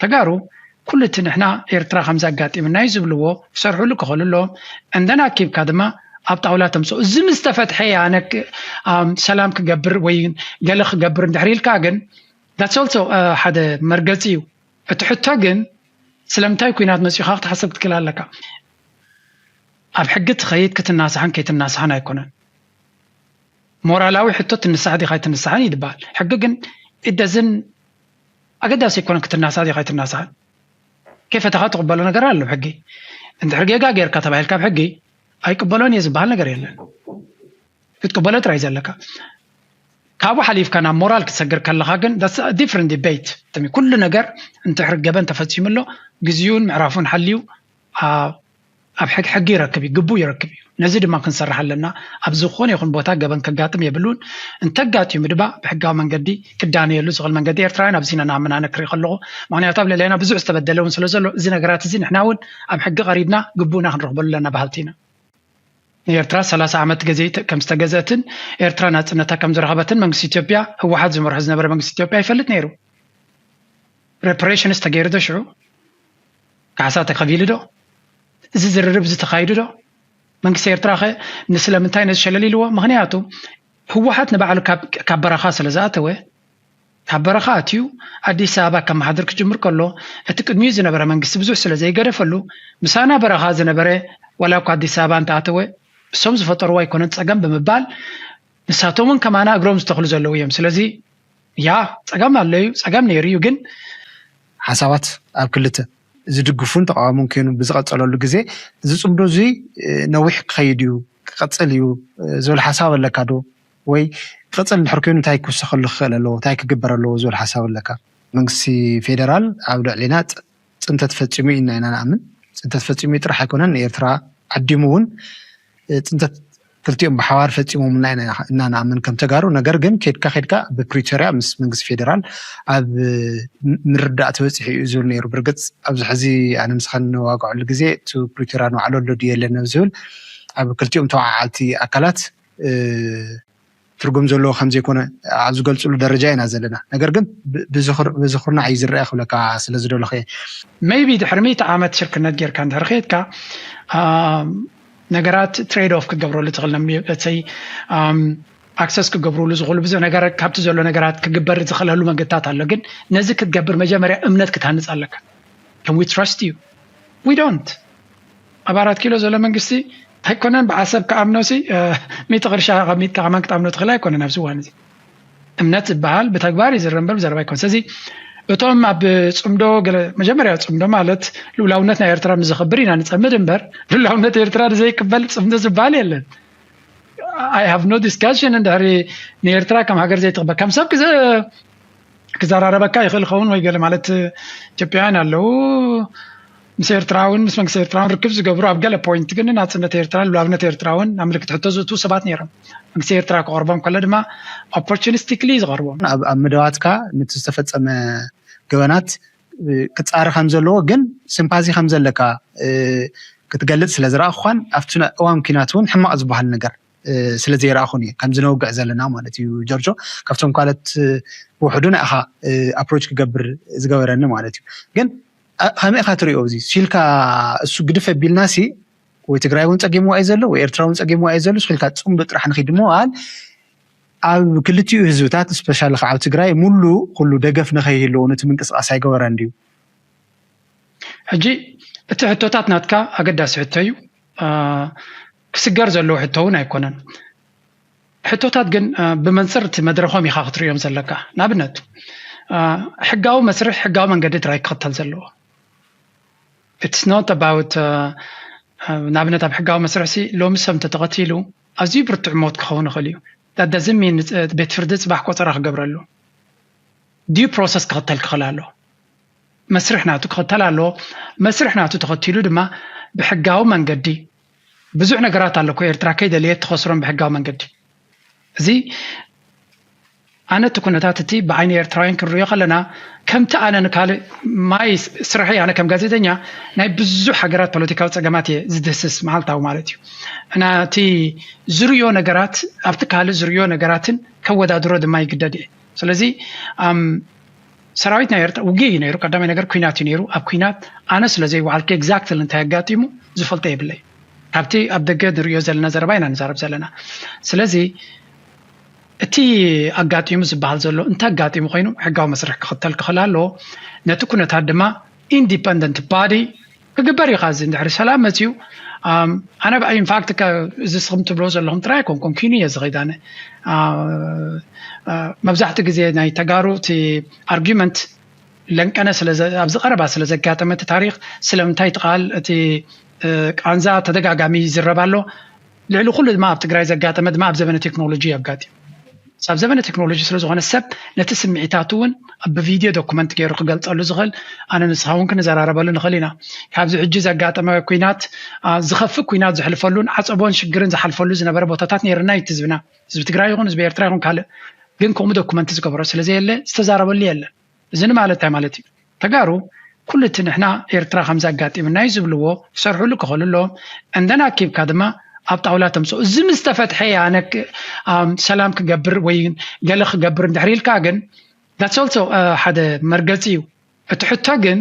ተጋሩ ኩሉ እቲ ንሕና ኤርትራ ከምዚ ኣጋጢምና እዩ ዝብልዎ ክሰርሕሉ ክኽእሉ ኣለዎም። እንደን ኣኪብካ ድማ ኣብ ጣውላ ተምፅኦ። እዚ ምስ ተፈትሐ ኣነ ክ- ኣም፣ ሰላም ክገብር ወይ ገለ ክገብር እንድሕር ኢልካ ግን that's also ሓደ መርገፂ እዩ። እቲ ሕቶ ግን ስለምንታይ ኩናት መፂኡካ ክትሓስብ ክትክእል ኣለካ። ኣብ ሕጊ ትኸይድ ክትናሳሕን ከይትናሳሕን ኣይኮነን። ሞራላዊ ሕቶ ትንሳሕ ዲኻ ኣይትንሳሕን እዩ ዝበሃል። ሕጊ ግን እደዝን ኣገዳሲ ኣይኮነን ክትናሳሕ ዲኻ ኣይትናሳሕን። ከይፈተኻ ትቕበሎ ነገር ኣሎ ሕጊ። እንድሕር ጌጋ ጌርካ ተባሂልካ ኣብ ሕጊ ኣይቅበሎን እየ ዝበሃል ነገር የለን። ክትቅበሎ ጥራይ ዘለካ። ካብኡ ሓሊፍካ ናብ ሞራል ክትሰግር ከለኻ ግን that's a different debate። ትም- ኩሉ ነገር እንድሕር ገበን ተፈፂሙ ኣሎ ግዜኡን ምዕራፉን ሓልዩ ኣብ ኣብ ሕግ ሕጊ ይረክብ እዩ፣ ግቡእ ይረክብ እዩ። ነዚ ድማ ክንሰርሕ ኣለና። ኣብ ዝኾነ ይኹን ቦታ ገበን ከጋጥም የብሉን። እንተጋጢሙ ድማ ብሕጋዊ መንገዲ ክዳነየሉ ዝኽእል መንገዲ ኤርትራውያን ኣብዚ ኢና ንኣምን ኣነ ክርኢ ከለኹ። ምክንያቱ ኣብ ልዕሌና ብዙሕ ዝተበደለ እውን ስለ ዘሎ እዚ ነገራት እዚ ንሕና እውን ኣብ ሕጊ ቀሪብና ግቡእና ክንረኽበሉ ኣለና በሃልቲ ኢና። ንኤርትራ ሰላሳ ዓመት ገዜ ከም ዝተገዘእትን ኤርትራ ናጽነታ ከም ዝረኸበትን መንግስቲ ኢትዮጵያ ህወሓት ዝመርሖ ዝነበረ መንግስቲ ኢትዮጵያ ይፈልጥ ነይሩ። ሬፓሬሽንስ ተገይሩ ዶ ሽዑ? ካሕሳ ተኸፊሉ ዶ? እዚ ዝርርብ እዚ ተኻይዱ ዶ? መንግስቲ ኤርትራ ኸ ንስለምንታይ ነዚ ሸለል ኢልዎ? ምኽንያቱ ህወሓት ንባዕሉ ካብ ካብ በረኻ ስለ ዝኣተወ ካብ በረኻ ኣትዩ ኣዲስ ኣበባ ከመሓድር ክጅምር ከሎ እቲ ቅድሚኡ ዝነበረ መንግስቲ ብዙሕ ስለ ዘይገደፈሉ ምሳና በረኻ ዝነበረ ዋላ እኳ ኣዲስ ኣበባ እንተኣተወ እሶም ዝፈጠርዎ ኣይኮነን ፀገም ብምባል ንሳቶም እውን ከማና እግሮም ዝተኽሉ ዘለዉ እዮም። ስለዚ ያ ፀገም ኣሎ እዩ፣ ፀገም ነይሩ እዩ ግን ሓሳባት ኣብ ክልተ ዝድግፉን ተቃዋሙን ኮይኑ ብዝቐፀለሉ ግዜ እዚ ፅምዶ እዚ ነዊሕ ክኸይድ እዩ ክቐፅል እዩ ዝብል ሓሳብ ኣለካ ዶ? ወይ ክቐፅል እንድሕር ኮይኑ እንታይ ክውሰኸሉ ክኽእል ኣለዎ? እንታይ ክግበር ኣለዎ ዝብል ሓሳብ ኣለካ? መንግስቲ ፌደራል ኣብ ልዕሊና ፅንተት ፈፂሙ ኢና ኢና ንኣምን። ፅንተት ፈፂሙ ጥራሕ ኣይኮነን ንኤርትራ ዓዲሙ እውን ፅንተት ክልቲኦም ብሓባር ፈፂሞምና ኢና እና ንኣምን ከም ተጋሩ። ነገር ግን ከድካ ከድካ ብፕሪቶርያ ምስ መንግስቲ ፌደራል ኣብ ምርዳእ ተበፂሑ እዩ ዝብል ነይሩ። ብርግፅ ኣብዚ ሕዚ ኣነ ምስኻ ንዋግዐሉ ግዜ እቲ ፕሪቶርያ ንባዕሉ ኣሎ ድዩ የለን ኣብ ዝብል ኣብ ክልቲኦም ተወዓዓልቲ ኣካላት ትርጉም ዘለዎ ከም ዘይኮነ ኣብ ዝገልፅሉ ደረጃ ኢና ዘለና። ነገር ግን ብዝኹርናዕ እዩ ዝረአ ክብለካ ስለ ዝደለኹ እየ። maybe ድሕሪ ሚእቲ ዓመት ሽርክነት ጌርካ እንድሕር ከድካ ነገራት trade off ክትገብረሉ ትኽእል ነይ ኣክሰስ ክገብርሉ ዝኽእሉ ብዙሕ ነገር ካብቲ ዘሎ ነገራት ክግበር ዝኽእለሉ መንገድታት ኣሎ። ግን ነዚ ክትገብር መጀመርያ እምነት ክትሃንፅ ኣለካ። Can we trust you? We don't። ኣብ ኣራት ኪሎ ዘሎ መንግስቲ ኣይኮነን ብዓሰብ ክኣምኖ ሲ ሚእቲ ቅርሺ ኣቐሚጥካ ከማን ክትኣምኖ ትኽእል ኣይኮነን ኣብዚ እዋን እዚ። እምነት ዝበሃል ብተግባር እዩ ዝረአ እምበር ብዘረባ ኣይኮነን። ስለዚ እቶም ኣብ ፅምዶ ገለ መጀመርያ ፅምዶ ማለት ልኡላውነት ናይ ኤርትራ ንዘኽብር ኢና ንፀምድ እምበር ልኡላውነት ኤርትራ ንዘይቅበል ፅምዶ ዝበሃል የለን። I have no discussion እንድሕሪ ንኤርትራ ከም ሃገር ዘይትቕበል ከም ሰብ ክዘራረበካ ይኽእል ኸውን ወይ ገለ ማለት ኢትዮጵያውያን ኣለዉ ምስ ኤርትራውን ምስ መንግስቲ ኤርትራውን ርክብ ዝገብሩ ኣብ ገለ point ግን ናጽነት ኤርትራን ሉዓላውነት ኤርትራውን ኣብ ምልክት ሕቶ ዝእትዉ ሰባት ነይሮም። መንግስቲ ኤርትራ ክቐርቦም ከሎ ድማ opportunistically ዝቐርቦም። ኣብ ኣብ መደባትካ ነቲ ዝተፈጸመ ገበናት ክጻረ ከም ዘለዎ ግን sympathy ከም ዘለካ ክትገልጽ ስለ ዝረኣኹኻን ኣብቲ እዋን ኲናት እውን ሕማቕ ዝበሃል ነገር ስለ ዘይረኣኹን እየ ከምዚ ነውግዕ ዘለና ማለት እዩ ጆርጆ። ካብቶም ካልኦት ብውሕዱ ንኣኻ approach ክገብር ዝገበረኒ ማለት እዩ። ግን ከመይ ኢኻ ትሪኦ እዚ ኢልካ እሱ ግድፍ ኣቢልና ሲ ወይ ትግራይ እውን ፀጊምዋ እዩ ዘሎ ወይ ኤርትራ እውን ፀጊምዋ እዩ ዘሎ ኢልካ ፅምዶ ጥራሕ ንኺድ ምባል ኣብ ክልቲኡ ህዝብታት especially ከዓ ኣብ ትግራይ ሙሉ ኩሉ ደገፍ ንኸይህልዎ ነቲ ምንቅስቃስ ኣይገበረን ድዩ? ሕጂ እቲ ሕቶታት ናትካ ኣገዳሲ ሕቶ እዩ። ክስገር ዘለዎ ሕቶ እውን ኣይኮነን። ሕቶታት ግን ብመንፅር እቲ መድረኾም ኢኻ ክትርእዮም ዘለካ። ንኣብነት ሕጋዊ መስርሕ ሕጋዊ መንገዲ ጥራይ ክኽተል ዘለዎ። It's not about ንኣብነት ኣብ ሕጋዊ መስርሕ ሲ ሎሚ ሰብ እንተተቐቲሉ ኣዝዩ ብርቱዕ ሞት ክኸውን ይኽእል እዩ። That doesn't mean ቤት ፍርዲ ፅባሕ ቆፀራ ክገብረሉ due process ክኽተል ክኽእል ኣሎ። መስርሕ ናቱ ክኽተል ኣለዎ። መስርሕ ናቱ ተኸቲሉ ድማ ብሕጋዊ መንገዲ ብዙሕ ነገራት ኣሎ እኮ ኤርትራ ከይደለየት ትኸስሮም ብሕጋዊ መንገዲ። እዚ ኣነ እቲ ኩነታት እቲ ብዓይኒ ኤርትራውያን ክንሪኦ ከለና ከምቲ ኣነ ንካልእ ማይ ስርሐይ ኣነ ከም ጋዜጠኛ ናይ ብዙሕ ሃገራት ፖለቲካዊ ፀገማት እየ ዝድህስስ መዓልታዊ ማለት እዩ እና እቲ ዝርዮ ነገራት ኣብቲ ካልእ ዝርዮ ነገራትን ከወዳድሮ ድማ ይግደድ እየ። ስለዚ ሰራዊት ናይ ኤርትራ ውግእ እዩ ነይሩ። ቀዳማይ ነገር ኩናት እዩ ነይሩ። ኣብ ኩናት ኣነ ስለ ዘይወዓልኩ exactly እንታይ ኣጋጢሙ ዝፈልጦ የብለይ። ካብቲ ኣብ ደገ ንሪኦ ዘለና ዘረባ ኢና ንዛረብ ዘለና። ስለዚ እቲ ኣጋጢሙ ዝበሃል ዘሎ እንተ ኣጋጢሙ ኮይኑ ሕጋዊ መስርሕ ክኽተል ክኽእል ኣለዎ። ነቲ ኩነታት ድማ independent body ክግበር እዩ። ካዚ እንድሕሪ ሰላም መፅዩ ኣነ ኢንፋክት እዚ ስኹም ትብሎ ዘለኹም ጥራይ ኣይኮንኩም ኪኑ እየ ዝኸይድ ኣነ። መብዛሕትኡ ግዜ ናይ ተጋሩ እቲ argument ለንቀነ ኣብዚ ቀረባ ስለ ዘጋጠመ እቲ ታሪክ ስለምንታይ ትቃል እቲ ቃንዛ ተደጋጋሚ ይዝረብ ኣሎ። ልዕሊ ኩሉ ድማ ኣብ ትግራይ ዘጋጠመ ድማ ኣብ ዘበነ ቴክኖሎጂ ኣጋጢሙ። ኣብ ዘበነ ቴክኖሎጂ ስለዝኾነ ሰብ ነቲ ስምዒታቱ እውን ብቪድዮ ዶኩመንት ገይሩ ክገልፀሉ ዝኽእል ኣነ ንስኻ እውን ክንዘራረበሉ ንኽእል ኢና። ካብዚ ሕጂ ዘጋጠመ ኩናት ዝኸፍእ ኩናት ዘሕልፈሉን ዓፀቦን ሽግርን ዝሓልፈሉ ዝነበረ ቦታታት ነይርና እዩ ህዝብና። ህዝቢ ትግራይ ይኹን ህዝቢ ኤርትራ ይኹን ካልእ ግን ከምኡ ዶኩመንት ዝገበሮ ስለዘየለ ዝተዛረበሉ የለን። እዚ ንማለት እንታይ ማለት እዩ? ተጋሩ ኩሉ እቲ ንሕና ኤርትራ ከምዚ ኣጋጢምና እዩ ዝብልዎ ክሰርሕሉ ክኽእሉ ኣለዎም። እንደን ኣኪብካ ድማ ኣብ ጣውላ ተምፅኦ። እዚ ምስ ተፈትሐ ኣነ ሰላም ክገብር ወይ ገለ ክገብር እንድሕር ኢልካ ግን that's also ሓደ መርገፂ እዩ። እቲ ሕቶ ግን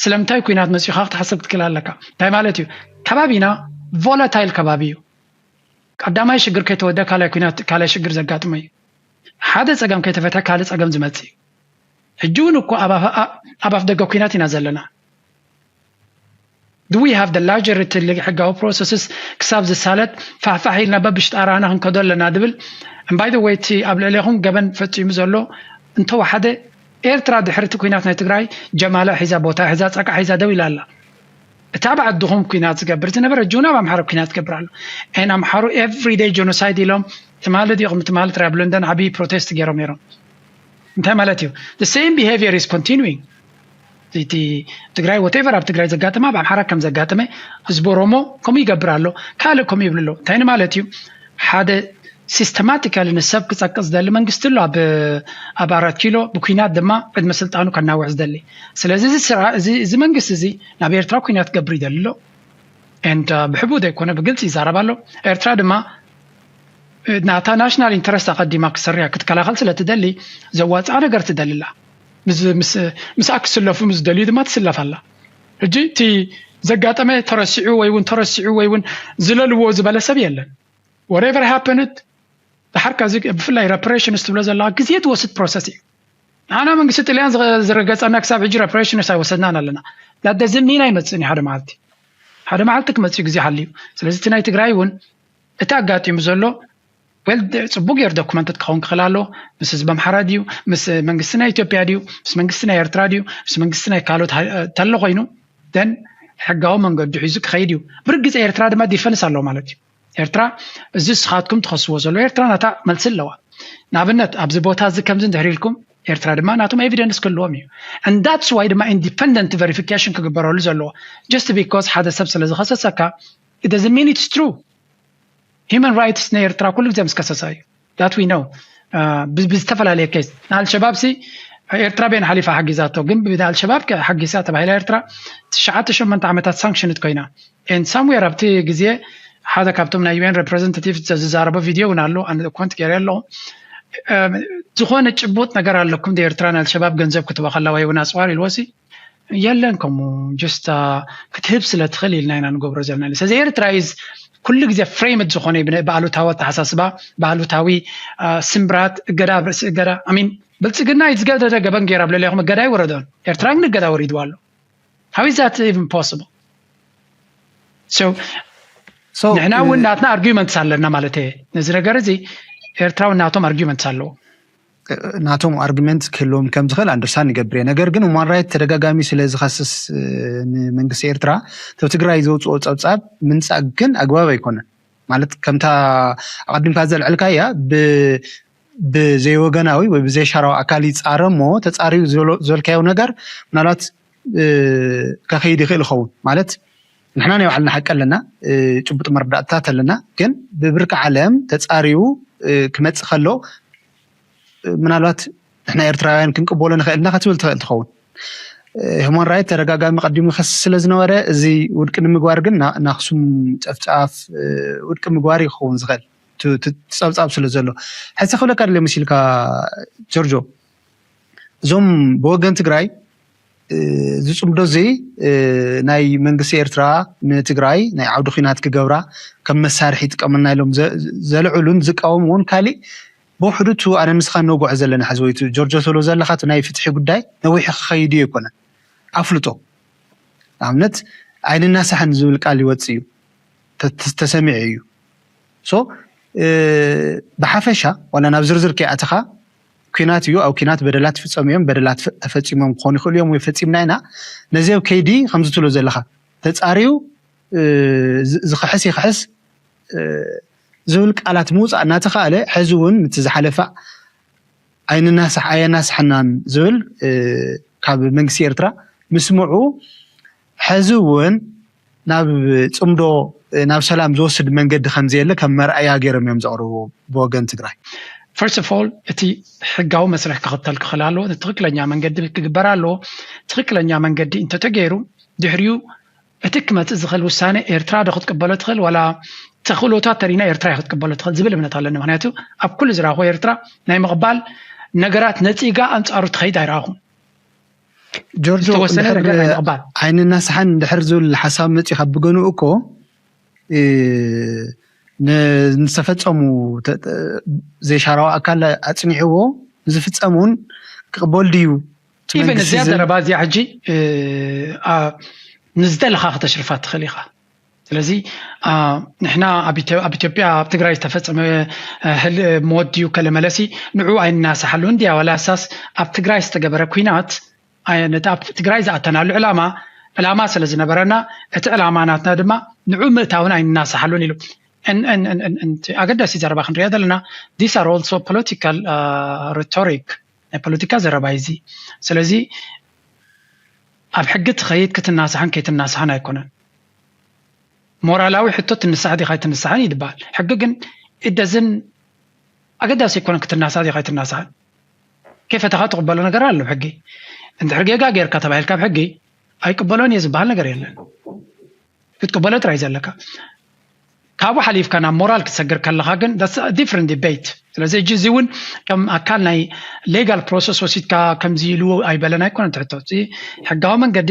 ስለምንታይ ኩናት መፂኡካ ክትሓስብ ክትክእል ኣለካ። እንታይ ማለት እዩ? ከባቢና volatile ከባቢ እዩ። ቀዳማይ ሽግር ከይተወደ ካልኣይ ኩናት ካልኣይ ሽግር ዘጋጥሞ እዩ። ሓደ ፀገም ከይተፈትሐ ካልእ ፀገም ዝመፅእ እዩ። ሕጂ እውን እኮ ኣብ ኣፍ ደገ ኩናት ኢና ዘለና። Do we have the larger ሕጋዊ processes ክሳብ ዝሳለጥ ፋሕፋሕ ኢልና በብሽጣራና ክንከዶ ኣለና ድብል by the way እቲ ኣብ ልዕሌኹም ገበን ፈፂሙ ዘሎ እንተወሓደ ኤርትራ ድሕርቲ ኩናት ናይ ትግራይ ጀማላ ሒዛ ቦታ ሒዛ ፀቃ ሒዛ ደው ኢላ ኣላ። እታ ኣብ ዓድኹም ኩናት ዝገብር ዝነበረ ጁን ኣብ ኣምሓራ ኩናት ዝገብር ኣሎ። ን ኣምሓሩ everyday genocide ኢሎም ትማሊ ዲኹም ትማሊ ትራይ ኣብ ለንደን ዓብዪ ፕሮቴስት ገይሮም ነይሮም። እንታይ ማለት እዩ? The same behavior is continuing። እቲ ትግራይ whatever ኣብ ትግራይ ዘጋጠመ ኣብ ኣምሓራ ከም ዘጋጠመ ህዝቢ ኦሮሞ ከምኡ ይገብር ኣሎ። ካልእ ከምኡ ይብል ኣሎ። እንታይ ማለት እዩ? ሓደ systematically ንሰብ ክፀቅጥ ዝደሊ መንግስቲ ኣሎ ኣብ ኣራት ኪሎ ብኩናት ድማ ዕድመ ስልጣኑ ከናውሕ ዝደሊ። ስለዚ እዚ መንግስቲ እዚ ናብ ኤርትራ ኩናት ክገብር ይደሊ ኣሎ። ብሕቡእ ዘይኮነ ብግልፂ ይዛረብ ኣሎ። ኤርትራ ድማ ናታ ናሽናል ኢንተረስት ኣቐዲማ ክሰርያ ክትከላኸል ስለ ትደሊ ዘዋፅኣ ነገር ትደሊ ኣላ። ምስኣ ክስለፉ ምስ ደልዩ ድማ ትስለፍ ኣላ። ሕጂ እቲ ዘጋጠመ ተረሲዑ ወይ እውን ተረሲዑ ወይ እውን ዝለልዎ ዝበለ ሰብ የለን። Whatever happened ድሓር ከዚ ብፍላይ reparations ትብሎ ዘለዋ ግዜ ትወስድ ፕሮሰስ እዩ። ንዓና መንግስቲ ጥልያን ዝረገፀና ክሳብ ሕጂ reparations ኣይወሰድናን ኣለና። That doesn't mean ኣይመፅእን እዩ ሓደ መዓልቲ ሓደ መዓልቲ ክመፅእ ግዜ ሓልዩ። ስለዚ እቲ ናይ ትግራይ እውን እቲ ኣጋጢሙ ዘሎ well ፅቡቅ ገይሩ ዶኩመንትድ ክኸውን ክኽእል ኣለዎ። ምስ ህዝቢ ኣምሓራ ድዩ ምስ መንግስቲ ናይ ኢትዮጵያ ድዩ ምስ መንግስቲ ናይ ኤርትራ ድዩ ምስ መንግስቲ ናይ ካልኦት ተሎ ኮይኑ then ሕጋዊ መንገዱ ሒዙ ክኸይድ እዩ። ብርግፂ ኤርትራ ድማ ዲፈንስ ኣለዎ ማለት እዩ። ኤርትራ እዚ ንስኻትኩም ትኸስዎ ዘሎ ኤርትራ ናታ መልሲ ኣለዋ። ንኣብነት ኣብዚ ቦታ እዚ ከምዚ እንድሕር ኢልኩም ኤርትራ ድማ ናቶም evidence ክህልዎም እዩ። And that's why ድማ independent verification ክግበረሉ ዘለዎ just because ሓደ ሰብ ስለ ዝኸሰሰካ it doesn't mean it's true። Human rights ናይ ኤርትራ ኩሉ ግዜ ምስ ከሰሰ እዩ that we know ብዝተፈላለየ case ንኣልሸባብ ሲ ኤርትራ በይና ሓሊፋ ሓጊዛቶ ግን ብኣልሸባብ ሓጊዛ ተባሂላ ኤርትራ ትሽዓተ ሸሞንተ ዓመታት ሳንክሽንት ኮይና and somewhere ኣብቲ ግዜ ሓደ ካብቶም ናይ UN representative ዝዛረቦ ቪድዮ እውን ኣሎ ኣነ ኮንት ገይረ ኣለኹ። ዝኾነ ጭቡጥ ነገር ኣለኩም ዶ ኤርትራ ንኣልሸባብ ገንዘብ ክትበኸላ ወይ እውን ኣፅዋር ኢልዎ ሲ የለን ከምኡ just ክትህብ ስለ ትኽእል ኢልና ኢና ንገብሮ ዘለና። ስለዚ ኤርትራ is ኩሉ ግዜ framed ዝኾነ ብኣሉታዊ ኣተሓሳስባ ብኣሉታዊ ስምብራት እገዳ ኣብ ርእሲ እገዳ I mean ብልፅግና እዩ ዝገደደ ገበን ገይራ ኣብ ልዕሌኹም እገዳ ኣይወረዶን። ኤርትራ ግን እገዳ ወሪድዋ ኣሎ። How is that even possible? So ንሕና እውን ናትና arguments ኣለና ማለት እየ ነዚ ነገር እዚ። ኤርትራ እውን ናቶም arguments ኣለዎ። ናቶም argument ክህልዎም ከም ዝኽእል understand ይገብር እየ። ነገር ግን human right ተደጋጋሚ ስለ ዝኸስስ ንመንግስቲ ኤርትራ ካብ ትግራይ ዘውፅኦ ፀብፃብ ምንፃግ ግን ኣግባብ ኣይኮነን። ማለት ከምታ ኣቐዲምካ ዘልዐልካያ ብዘይወገናዊ ወይ ብዘይሻራዊ ኣካል ይፃረ እሞ ተፃርዩ ዝበልካዮ ነገር ምናልባት ከኸይድ ይኽእል ይኸውን። ማለት ንሕና ናይ ባዕልና ሓቂ ኣለና፣ ጭቡጥ መረዳእታት ኣለና። ግን ብብርኪ ዓለም ተፃርዩ ክመፅእ ከሎ ምናልባት ንሕና ኤርትራውያን ክንቅበሎ ንኽእል ኢና ክትብል ትኽእል ትኸውን። Human Rights ተደጋጋሚ ቀዲሙ ይኸስስ ስለ ዝነበረ፣ እዚ ውድቂ ንምግባር ግን ና- ናክሱም ጨፍጫፍ ውድቂ ምግባር ይኸውን ዝኽእል ጸብጻብ ስለ ዘሎ። ሕዚ ክብለካ ደለ መሲልካ ጆርጆ፣ እዞም ብወገን ትግራይ ዝፅምዶ እዚ ናይ መንግስቲ ኤርትራ ንትግራይ ናይ ዓውዲ ኩናት ክገብራ ከም መሳርሒ ይጥቀመልና ኢሎም ዘልዕሉን ዝቃወምዎን ካሊእ ብውሕዱ እቲ ኣነ ንስኻ ነውግዖ ዘለና ሕዚ ወይ እቲ ጆርጆ ትብሎ ዘለኻ እቲ ናይ ፍትሒ ጉዳይ ነዊሑ ክኸይድ እዩ ኣይኮነን። ኣፍልጦ ንኣብነት ኣይንናሳሕን ዝብል ቃል ይወፅእ እዩ፣ ተሰሚዑ እዩ። ሶ ብሓፈሻ ዋላ ናብ ዝርዝር ከይኣተኻ ኩናት እዩ። ኣብ ኩናት በደላት ይፍፀሙ እዮም። በደላት ተፈፂሞም ክኾኑ ይኽእሉ እዮም ወይ ፈፂምና ኢና። ነዚ ኣብ ከይዲ ከምዚ ትብሎ ዘለኻ ተፃርዩ ዝኽሕስ ይኽሕስ ዝብል ቃላት ምውፃእ እናተኻእለ፣ ሕዚ እውን ምቲ ዝሓለፈ ኣይንናሳሕ ኣየናስሐናን ዝብል ካብ መንግስቲ ኤርትራ ምስምዑ፣ ሕዚ እውን ናብ ፅምዶ ናብ ሰላም ዝወስድ መንገዲ ከምዘየለ ከም መርኣያ ገይሮም እዮም ዘቕርቡ ብወገን ትግራይ። First of all፣ እቲ ሕጋዊ መስርሕ ክኽተል ክኽእል ኣለዎ። ትኽክለኛ መንገዲ ክግበር ኣለዎ። ትኽክለኛ መንገዲ እንተተገይሩ ድሕሪኡ እቲ ክመፅእ ዝኽእል ውሳነ ኤርትራ ዶ ክትቅበሎ ትኽእል ዋላ ተኽእሎታት ተሪና ኤርትራ ክትቅበሎ ትኽእል ዝብል እምነት ኣለኒ። ምክንያቱ ኣብ ኩሉ ዝረኣኹ ኤርትራ ናይ ምቕባል ነገራት ነፂጋ ኣንፃሩ ትኸይድ ኣይረኣኹን። ጆርጆ ዝተወሰነ ነገር ናይ ምቕባል ኣይንናስሓን ድሕር ዝብል ሓሳብ መፂኻ ብገንኡ እኮ ንዝተፈፀሙ ዘይሻራዊ ኣካል ኣፅኒዕዎ ዝፍፀም እውን ክቕበል ድዩ? ኢቨን እዚያ ዘረባ እዚኣ ሕጂ ንዝደለኻ ከተሽርፋ ትኽእል ኢኻ። ስለዚ ንሕና ኣብ ኢትዮጵያ ኣብ ትግራይ ዝተፈፀመ ህል ሞት ድዩ ከለመለሲ ንዑ ኣይንናሳሓሉ እንዲያ ዋላ ሳስ ኣብ ትግራይ ዝተገበረ ኩናት ነቲ ኣብ ትግራይ ዝኣተናሉ ዕላማ ዕላማ ስለ ዝነበረና እቲ ዕላማ ናትና ድማ ንዑ ምእታውን ኣይንናሳሓሉን ኢሉ። ኣገዳሲ ዘረባ ክንሪኦ ዘለና these are also political rhetoric ናይ ፖለቲካ ዘረባ እዚ። ስለዚ ኣብ ሕጊ ትኸይድ ክትናሳሕን ከይትናሳሕን ኣይኮነን። ሞራላዊ ሕቶ ትንሳሕ ዲኻ ኣይትንሳሕን ይድበሃል። ሕጊ ግን ኢደዝን ኣገዳሲ ኣይኮነን ክትናሳሕ ዲኻ ኣይትናሳሕን። ከይፈተኻ ትቕበሎ ነገር ኣሎ ሕጊ። እንድሕር ጌጋ ጌርካ ተባሂልካ ኣብ ሕጊ ኣይቅበሎን እየ ዝበሃል ነገር የለን። ክትቅበሎ ጥራይ ዘለካ። ካብኡ ሓሊፍካ ናብ ሞራል ክትሰግር ከለኻ ግን different debate። ስለዚ ሕጂ እዚ እውን ከም ኣካል ናይ legal process ወሲድካ ከምዚ ኢሉ ኣይበለን ኣይኮነን ትሕቶ። ሕጋዊ መንገዲ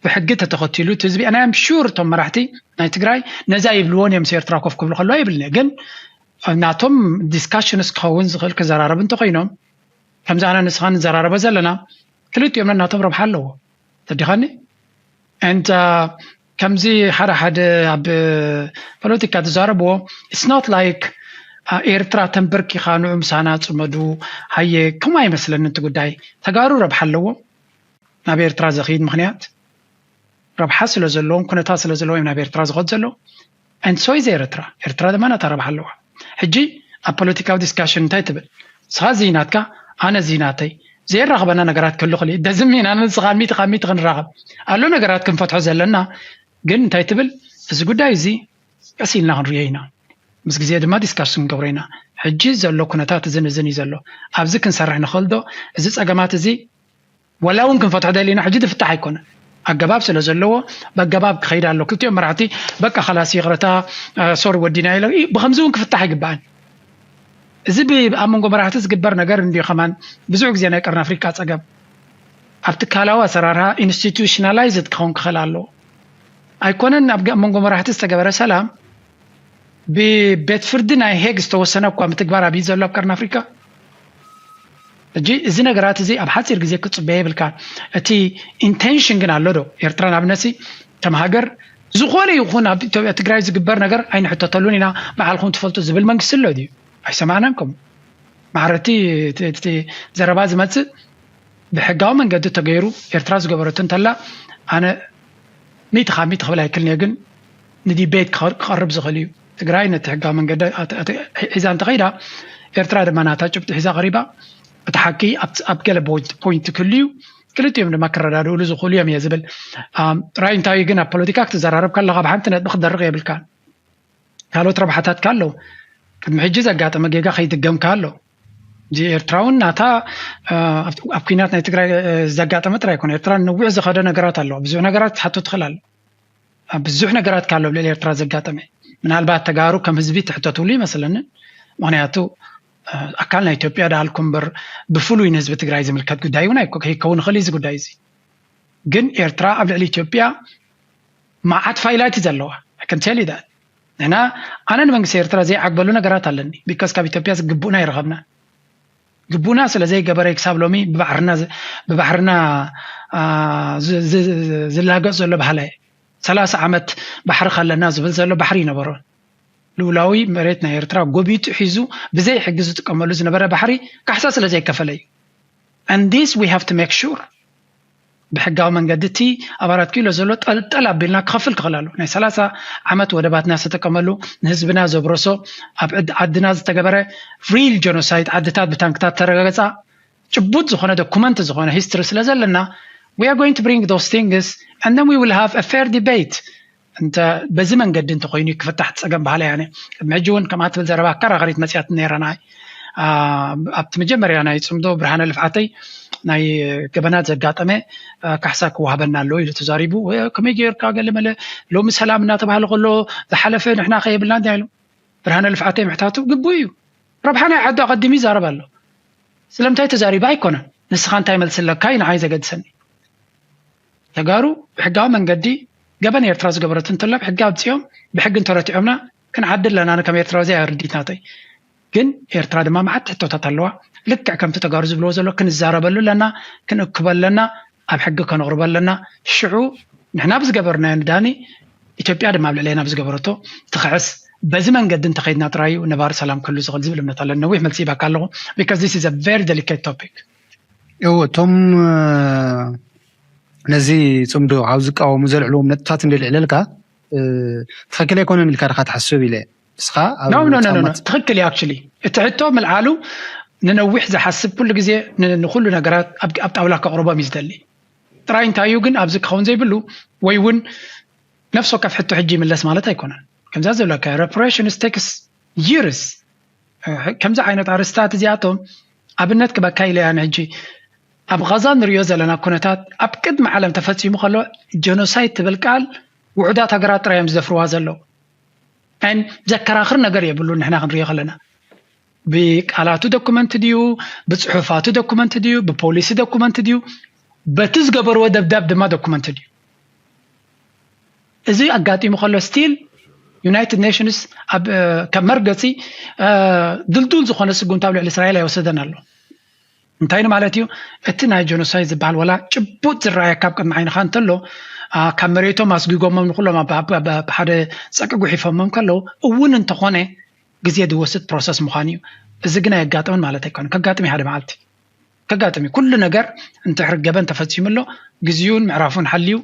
ብሕጊ ተተኸቲሉ እቲ ህዝቢ ኣናዮም ሹር እቶም መራሕቲ ናይ ትግራይ ነዛ ይብልዎን እዮም ኤርትራ ኮፍ ክብሉ ከለዋ ይብልኒ ግን ናቶም discussions ክኸውን ዝኽእል ክዘራረብ እንተኮይኖም ከምዚ ኣነ ንስኻ ንዘራረበ ዘለና ክልቲኦም ነናቶም ረብሓ ኣለዎ። ተዲኻኒ and ከምዚ ሓደ ሓደ ኣብ ፖለቲካ ዝዛረብዎ it's not like ኤርትራ ተንበርኪኻ ንዑ ምሳና ፅመዱ ሃየ ከምኡ ኣይመስለኒ እቲ ጉዳይ። ተጋሩ ረብሓ ኣለዎም ናብ ኤርትራ ዘኽይድ ምኽንያት ረብሓ ስለ ዘለዎም ኩነታት ስለ ዘለዎም ናብ ኤርትራ ዝኸድ ዘለዉ and so is ኤርትራ። ኤርትራ ድማ ናታ ረብሓ ኣለዋ። ሕጂ ኣብ ፖለቲካዊ discussion እንታይ ትብል ንስኻ እዚ ናትካ ኣነ እዚ ናተይ ዘየራኽበና ነገራት ክህሉ ክእል doesn't mean ኣነ ንስኻ ሚእቲ ካብ ሚእቲ ክንራኸብ ኣሎ ነገራት ክንፈትሖ ዘለና ግን እንታይ ትብል እዚ ጉዳይ እዚ ቀስ ኢልና ክንሪኦ ኢና ምስ ግዜ ድማ discussion ክንገብሮ ኢና። ሕጂ ዘሎ ኩነታት እዝን እዝን እዩ ዘሎ ኣብዚ ክንሰርሕ ንኽእል ዶ እዚ ፀገማት እዚ ወላ እውን ክንፈትሖ ደሊና ሕጂ ዝፍታሕ ኣይኮነን። ኣገባብ ስለ ዘለዎ በገባብ ክኸይድ ኣሎ። ክልቲኦም መራሕቲ በቃ ኸላስ ይቕረታ sorry ወዲና ኢሎም ብኸምዚ እውን ክፍታሕ ኣይግባእን። እዚ ኣብ መንጎ መራሕቲ ዝግበር ነገር እንድዩ ከማን ብዙሕ ግዜ ናይ ቀርኒ ኣፍሪቃ ፀገም ኣብ ትካላዊ ኣሰራርሃ institutionalized ክኸውን ክኽእል ኣለዎ። ኣይኮነን ኣብ መንጎ መራሕቲ ዝተገበረ ሰላም ብቤት ፍርዲ ናይ ሄግ ዝተወሰነ እኳ ምትግባር ኣብዩ ዘሎ ኣብ ቀርኒ ኣፍሪካ። ሕጂ እዚ ነገራት እዚ ኣብ ሓፂር ግዜ ክፅበየ ይብልካ። እቲ intention ግን ኣሎ ዶ? ኤርትራ ንኣብነትሲ ከም ሃገር ዝኾነ ይኹን ኣብ ኢትዮጵያ ትግራይ ዝግበር ነገር ኣይንሕተተሉን ኢና፣ ባዕልኹም ትፈልጡ ዝብል መንግስቲ ኣሎ ድዩ? ኣይሰማዕናን። ከምኡ ማዕረቲ እቲ ዘረባ ዝመፅእ ብሕጋዊ መንገዲ ተገይሩ ኤርትራ ዝገበረቱ እንተላ ኣነ ሚእቲ ካብ ሚእቲ ክብል ኣይክልንየ ግን ንዲቤት ክቐርብ ዝኽእል እዩ። ትግራይ ነቲ ሕጋዊ መንገዲ ሒዛ እንተኸይዳ ኤርትራ ድማ ናታ ጭብጢ ሒዛ ቀሪባ እቲ ሓቂ ኣብ ገለ ፖይንት ክህሉ እዩ። ክልቲኦም ድማ ክረዳድእሉ ዝኽእሉ እዮም እየ ዝብል ራይ እንታይ ግን ኣብ ፖለቲካ ክትዘራረብ ከለካ ብሓንቲ ነጥቢ ክትደርቕ የብልካ። ካልኦት ረብሓታትካ ኣለዉ። ቅድሚ ሕጂ ዘጋጠመ ጌጋ ከይድገምካ ኣሎ። እዚ ኤርትራ እውን ናታ ኣብ ኩናት ናይ ትግራይ ዘጋጠመ ጥራይ ኣይኮነ። ኤርትራ ነዊሕ ዝኸደ ነገራት ኣለዋ። ብዙሕ ነገራት ክትሓቶ ትኽእል ኣሎ። ብዙሕ ነገራት ካሎ ኣብ ልዕሊ ኤርትራ ዘጋጠመ፣ ምናልባት ተጋሩ ከም ህዝቢ ትሕተትሉ ይመስለኒ። ምክንያቱ ኣካል ናይ ኢትዮጵያ ዳልኩ እምበር ብፍሉይ ንህዝቢ ትግራይ ዝምልከት ጉዳይ እውን ኣይኮ- ከይከውን ይኽእል እዩ እዚ ጉዳይ እዚ። ግን ኤርትራ ኣብ ልዕሊ ኢትዮጵያ መዓት ፋይላት እዩ ዘለዋ። I can tell you that። ንሕና ኣነ ንመንግስቲ ኤርትራ ዘይዓግበሉ ነገራት ኣለኒ። ቢካስ ካብ ኢትዮጵያ ዝግቡእና ይረኸብና። ግቡእና ስለ ዘይገበረ ክሳብ ሎሚ ብባሕርና ዝ- ብባሕርና አ፣ ዝ- ዝ- ዝላገጽ ዘሎ ባህላ እዩ። ሰላሳ ዓመት ባሕሪ ከለና ዝብል ዘሎ ባሕሪ ይነበሮ። ልኡላዊ መሬት ናይ ኤርትራ ጎቢጡ ሒዙ ብዘይ ሕጊ ዝጥቀመሉ ዝነበረ ባሕሪ ካሕሳ ስለ ዘይከፈለ እዩ። And this we have to make sure። ብሕጋዊ መንገዲ እቲ ኣብ ኣራት ኪሎ ዘሎ ጠልጠል ኣቢልና ክኸፍል ክኽእል ኣሎ። ናይ ሰላሳ ዓመት ወደባትና ዝተጠቀመሉ ንህዝብና ዘብረሶ ኣብ ዕድ- ዓድና ዝተገበረ ሪል ጀኖሳይድ፣ ዓድታት ብታንክታት ተረጋገጻ፣ ጭቡጥ ዝኾነ ዶኩመንት ዝኾነ ሂስትሪ ስለ ዘለና we are going to bring those things and then we will have a fair debate። እንተ በዚ መንገዲ እንተኮይኑ ክፍታሕ ጸገም ባህላ ያነ ቅድሚ ሕጂ እውን ከምኣ ትብል ዘረባ ኣከራኸሪት መጽያት ነይራ። ናይ ኣብቲ መጀመርያ ናይ ጽምዶ ብርሃነ ልፍዓተይ ናይ ገበናት ዘጋጠመ ካሕሳ ክወሃበና ኣለዎ ኢሉ ተዛሪቡ። ከመይ ጌርካ ገለ መለ ሎሚ ሰላም እናተባህለ ከሎ ዝሓለፈ ንሕና ከየብልና እንዲና ኢሉ ብርሃነ ልፍዓተይ ምሕታቱ ግቡእ እዩ። ረብሓ ናይ ዓዱ ኣቐዲሙ ይዛረብ ኣሎ። ስለምንታይ ተዛሪባ ኣይኮነን፣ ንስኻ እንታይ መልሲ ኣለካ እዩ ንዓይ ዘገድሰኒ። ተጋሩ ብሕጋዊ መንገዲ ገበን ኤርትራ ዝገበረት እንተላ ብሕጊ ኣብፅኦም ብሕጊ እንተረቲዖምና ክንዓዲ ኣለና። ኣነ ከም ኤርትራዊ እዚ ኣርዲት ናተይ ግን ኤርትራ ድማ መዓት ሕቶታት ኣለዋ። ልክዕ ከምቲ ተጋሩ ዝብልዎ ዘሎ ክንዛረበሉ ኣለና፣ ክንእክበሉ ኣለና፣ ኣብ ሕጊ ከነቕርበሉ ኣለና። ሽዑ ንሕና ብዝገበርናዮ ንዳኒ ኢትዮጵያ ድማ ኣብ ልዕሌና ብዝገበረቶ ትኽዕስ። በዚ መንገዲ እንተኸይድና ጥራይ እዩ ነባሪ ሰላም ክህሉ ዝኽእል ዝብል እምነት ኣለኒ። ነዊሕ መልሲ ይባካ ኣለኹ because this is a very delicate topic። እዎ እቶም ነዚ ፅምዶ ኣብ ዝቃወሙ ዘልዕልዎም ነጥብታት እንደ ልዕለልካ ትኽክል ኣይኮነን ኢልካ ድካ ትሓስብ ኢለ ንስኻ ትኽክል እዩ። ኣክቹሊ እቲ ሕቶ ምልዓሉ ንነዊሕ ዝሓስብ ኩሉ ግዜ ንኩሉ ነገራት ኣብ ጣውላ ከቕርቦም እዩ ዝደሊ። ጥራይ እንታይ እዩ ግን ኣብዚ ክኸውን ዘይብሉ ወይ እውን ነፍሲ ወከፍ ሕቶ ሕጂ ይምለስ ማለት ኣይኮነን። ከምዛ ዝብለካ reparation takes years። ከምዚ ዓይነት ኣርስታት እዚኣቶም ኣብነት ክበካ ኢለ እያ ንሕጂ ኣብ ቐዛ ንሪኦ ዘለና ኩነታት ኣብ ቅድሚ ዓለም ተፈፂሙ ከሎ ጀኖሳይድ ትብል ቃል ውሑዳት ሃገራት ጥራይ እዮም ዝደፍርዋ ዘለዉ። ን ዘከራኽር ነገር የብሉ። ንሕና ክንሪኦ ከለና ብቃላቱ ዶኩመንት ድዩ፣ ብፅሑፋቱ ዶኩመንት ድዩ፣ ብፖሊሲ ዶኩመንት ድዩ፣ በቲ ዝገበርዎ ደብዳብ ድማ ዶኩመንት ድዩ። እዚ ኣጋጢሙ ከሎ ስቲል ዩናይትድ ኔሽንስ ከም መርገፂ ድልዱል ዝኾነ ስጉምቲ ኣብ ልዕሊ እስራኤል ኣይወሰደን ኣሎ። እንታይ ማለት እዩ? እቲ ናይ ጀኖሳይድ ዝበሃል ወላ ጭቡጥ ዝረኣየካ ኣብ ቅድሚ ዓይንኻ እንተሎ ካብ መሬቶም ኣስጊጎሞም ንኩሎም ሓደ ፀቂ ጉሒፎሞም ከለዉ እውን እንተኾነ ግዜ ዝወስድ ፕሮሰስ ምዃኑ እዩ። እዚ ግን ኣየጋጥምን ማለት ኣይኮነ። ከጋጥም ሓደ መዓልቲ ከጋጥም እዩ። ኩሉ ነገር እንድሕር ገበን ተፈፂሙ ኣሎ ግዜኡን ምዕራፉን ሓልዩ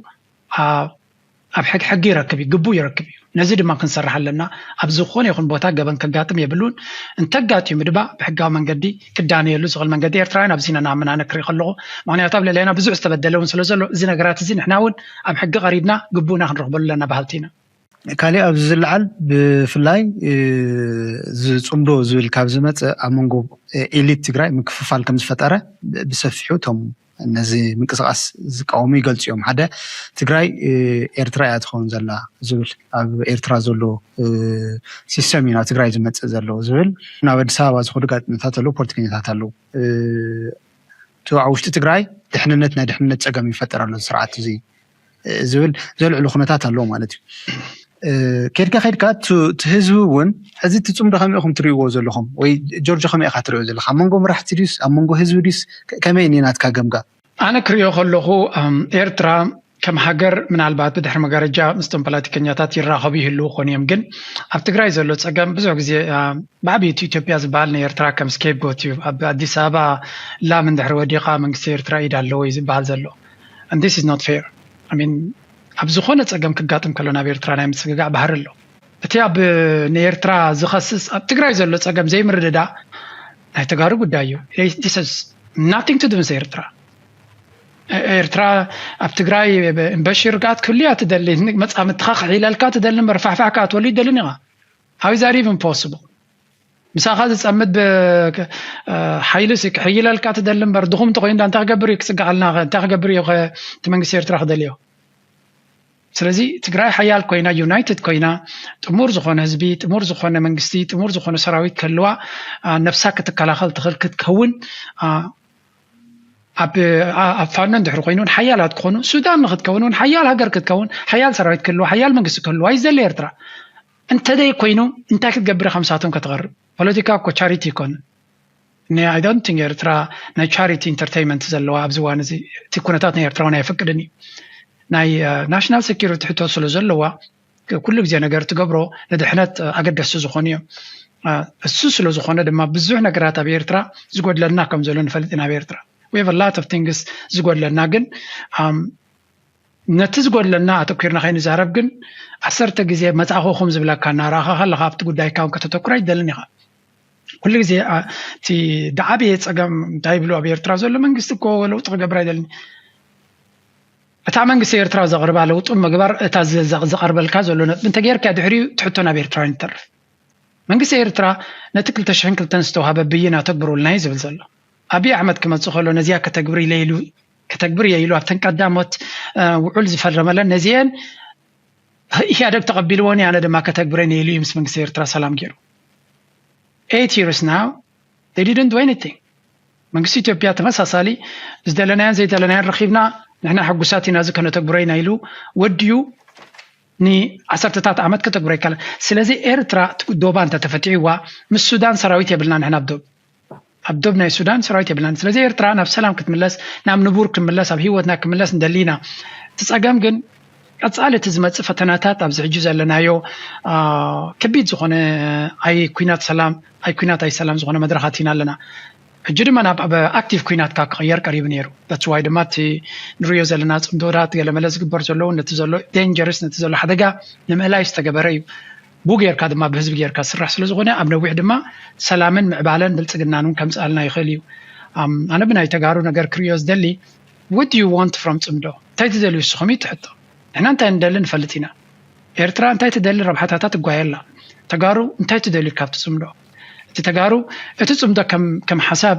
ኣብ ሕጊ ይረክብ እዩ፣ ግቡእ ይረክብ እዩ። ነዚ ድማ ክንሰርሕ ኣለና። ኣብ ዝኾነ ይኹን ቦታ ገበን ከጋጥም የብሉን። እንተጋጢሙ ድማ ብሕጋዊ መንገዲ ክዳነየሉ ዝኽእል መንገዲ ኤርትራውያን ኣብዚ ኢና ንኣምን ኣነ ክርኢ ከለኹ። ምክንያቱ ኣብ ልዕሌና ብዙሕ ዝተበደለ እውን ስለ ዘሎ እዚ ነገራት እዚ ንሕና እውን ኣብ ሕጊ ቀሪብና ግቡእና ክንረኽበሉ ኣለና በሃልቲ ኢና። ካሊእ ኣብዚ ዝለዓል ብፍላይ ዝፅምዶ ዝብል ካብ ዝመፅእ ኣብ መንጎ ኤሊት ትግራይ ምክፍፋል ከም ዝፈጠረ ብሰፊሑ እቶም ነዚ ምንቅስቃስ ዝቃወሙ ይገልፁ እዮም። ሓደ ትግራይ ኤርትራ እያ ትኸውን ዘላ ዝብል ኣብ ኤርትራ ዘሎ ሲስተም እዩ ናብ ትግራይ ዝመፅእ ዘሎ ዝብል ናብ ኣዲስ ኣበባ ዝኸዱ ጋዜጠኛታት ኣለዉ፣ ፖለቲከኛታት ኣለዉ። እቲ ኣብ ውሽጢ ትግራይ ድሕንነት ናይ ድሕንነት ፀገም ይፈጠር ኣሎ ስርዓት እዚ ዝብል ዘልዕሉ ኩነታት ኣለዉ ማለት እዩ። ከድካ ከድካ እቲ ህዝቢ እውን ሕዚ እቲ ፅምዶ ከመይ ኢኹም ትሪእዎ ዘለኹም ወይ ጆርጆ ከመይ ኢኻ ትሪኦ ዘለካ ኣብ መንጎ መራሕቲ ድዩስ ኣብ መንጎ ህዝቢ ድዩስ ከመይ እኒ ናትካ ገምጋ? ኣነ ክሪኦ ከለኹ ኤርትራ ከም ሃገር ምናልባት ብድሕሪ መጋረጃ ምስቶም ፖለቲከኛታት ይራኸቡ ይህልዉ ኾኑ እዮም። ግን ኣብ ትግራይ ዘሎ ፀገም ብዙሕ ግዜ ብዓብይቱ ኢትዮጵያ ዝበሃል ንኤርትራ ከም ስኬፕጎት እዩ። ኣብ ኣዲስ ኣበባ ላም እንድሕሪ ወዲቓ መንግስቲ ኤርትራ ኢድ ኣለዎ እዩ ዝበሃል ዘሎ። And this is not fair። I mean ኣብ ዝኾነ ፀገም ክጋጥም ከሎ ናብ ኤርትራ ናይ ምስግጋዕ ባህሪ ኣሎ። እቲ ኣብ ንኤርትራ ዝኸስስ ኣብ ትግራይ ዘሎ ፀገም ዘይምርድዳእ ናይ ተጋሩ ጉዳይ እዩ። This has nothing to do ምስ ኤርትራ። ኤርትራ ኣብ ትግራይ እምበሺ ርግኣት ክህሉ እያ ትደሊ። መፃምድትኻ ክሒለልካ ትደሊ እምበር ፋሕፋሕ ክኣትወሉ ይደልን ኢኻ። How is that even possible? ምሳኻ ዝጸምድ ሓይሊ ክሕይለልካ ትደሊ እምበር፣ ድኹም እንተኮይኑ እንታይ ክገብር እዩ ክጽግዓልና? እንታይ ክገብር እዩ እቲ መንግስቲ ኤርትራ ክደልዮ? ስለዚ ትግራይ ሓያል ኮይና፣ ዩናይትድ ኮይና፣ ጥሙር ዝኾነ ህዝቢ፣ ጥሙር ዝኾነ መንግስቲ፣ ጥሙር ዝኾነ ሰራዊት ክህልዋ፣ ነብሳ ክትከላኸል ትኽእል ክትከውን፣ ኣብ ፋኖ እንድሕር ኮይኑ ሓያላት ክኾኑ፣ ሱዳን ንክትከውን ሓያል ሃገር ክትከውን፣ ሓያል ሰራዊት ክህልዋ፣ ሓያል መንግስቲ ክህልዋ ይዘለ ኤርትራ። እንተደይ ኮይኑ እንታይ ክትገብር ኢኻ ምሳቶም ከተቕርብ? ፖለቲካ እኮ ቻሪቲ ይኮን። I don't think ኤርትራ ናይ ቻሪቲ ኢንተርቴይንመንት ዘለዋ ኣብዚ እዋን እዚ። እቲ ኩነታት ናይ ኤርትራ እውን ኣይፈቅድን እዩ። ናይ ናሽናል ሴኪሪቲ ሕቶ ስለ ዘለዋ ኩሉ ግዜ ነገር ትገብሮ ንድሕነት ኣገደስቲ ዝኾኑ እዮም። እሱ ስለ ዝኾነ ድማ ብዙሕ ነገራት ኣብ ኤርትራ ዝጎድለና ከም ዘሎ ንፈልጥ ኢና። ኣብ ኤርትራ we have a lot of things ዝጎድለና፣ ግን ነቲ ዝጎድለና ኣተኲርና ከይንዛረብ ግን ዓሰርተ ግዜ መጻእኹኹም ዝብለካ እናረኣኻ ከለኻ ኣብቲ ጉዳይካ እውን ከተተኩር ኣይትደልን ኢኻ። ኩሉ ግዜ እቲ ደዓበየ ጸገም እንታይ ይብሉ ኣብ ኤርትራ ዘሎ መንግስቲ እኮ ለውጢ ክገብር ኣይደልን። እታ መንግስቲ ኤርትራ ዘቕርባ ለውጢ ምግባር እታ ዘቐርበልካ ዘሎ ነጥቢ እንተጌርካ ድሕሪኡ ትሕቶ ናብ ኤርትራውያን ይተርፍ። መንግስቲ ኤርትራ ነቲ ክልተ ሽሕን ክልተን ዝተዋሃበ ብይን ኣተግብሩልና እዩ ዝብል ዘሎ። ኣብይ ኣሕመድ ክመጽእ ከሎ ነዚኣ ከተግብር ኢለ ኢሉ ከተግብር እየ ኢሉ ኣብተን ቀዳሞት ውዑል ዝፈረመለን ነዚአን ኢህኣደግ ተቐቢልዎን ኣነ ድማ ከተግብረን እየ ኢሉ እዩ ምስ መንግስቲ ኤርትራ ሰላም ገይሩ። Eight years now they didn't do anything። መንግስቲ ኢትዮጵያ ተመሳሳሊ ዝደለናዮን ዘይደለናዮን ረኺብና ንሕና ሕጉሳት ኢና እዚ ከነተግብሮ ኢና ኢሉ ወዲኡ ንዓሰርተታት ዓመት ከተግብሮ ኣይከኣለን። ስለዚ ኤርትራ ዶባ እንተተፈቲሕዋ ምስ ሱዳን ሰራዊት የብልና ንሕና ኣብ ዶብ ኣብ ዶብ ናይ ሱዳን ሰራዊት የብልናን። ስለዚ ኤርትራ ናብ ሰላም ክትምለስ፣ ናብ ንቡር ክትምለስ፣ ኣብ ህይወትና ክትምለስ ንደሊ ኢና። እቲ ጸገም ግን ቀጻሊ እቲ ዝመጽእ ፈተናታት ኣብዚ ሕጂ ዘለናዮ ከቢድ ዝኾነ ኣይ ኩናት ሰላም ኣይ ኩናት ኣይ ሰላም ዝኾነ መድረኻት ኢና ኣለና። ሕጂ ድማ ናብ ኣክቲቭ ኩናት ካብ ክቕየር ቀሪቡ ነይሩ። That's why ድማ እቲ ንሪኦ ዘለና ጽምዶታት ገለመለ ዝግበር ዘለዉ ነቲ ዘሎ ዴንጀርስ ነቲ ዘሎ ሓደጋ ንምእላይ ዝተገበረ እዩ። ብኡ ጌርካ ድማ ብህዝቢ ጌርካ ዝስራሕ ስለ ዝኾነ ኣብ ነዊሕ ድማ ሰላምን ምዕባለን ብልጽግናን እውን ከምጽኣልና ይኽእል እዩ። ኣነ ብናይ ተጋሩ ነገር ክርእዮ ዝደሊ what do you want from ጽምዶ? እንታይ ትደልዩ ንስኹም እዩ ትሕቶ። ንሕና እንታይ ንደሊ ንፈልጥ ኢና። ኤርትራ እንታይ ትደሊ ረብሓታታ ትጓየላ። ተጋሩ እንታይ ትደልዩ ካብቲ ጽምዶ? እቲ ተጋሩ እቲ ጽምዶ ከም ሓሳብ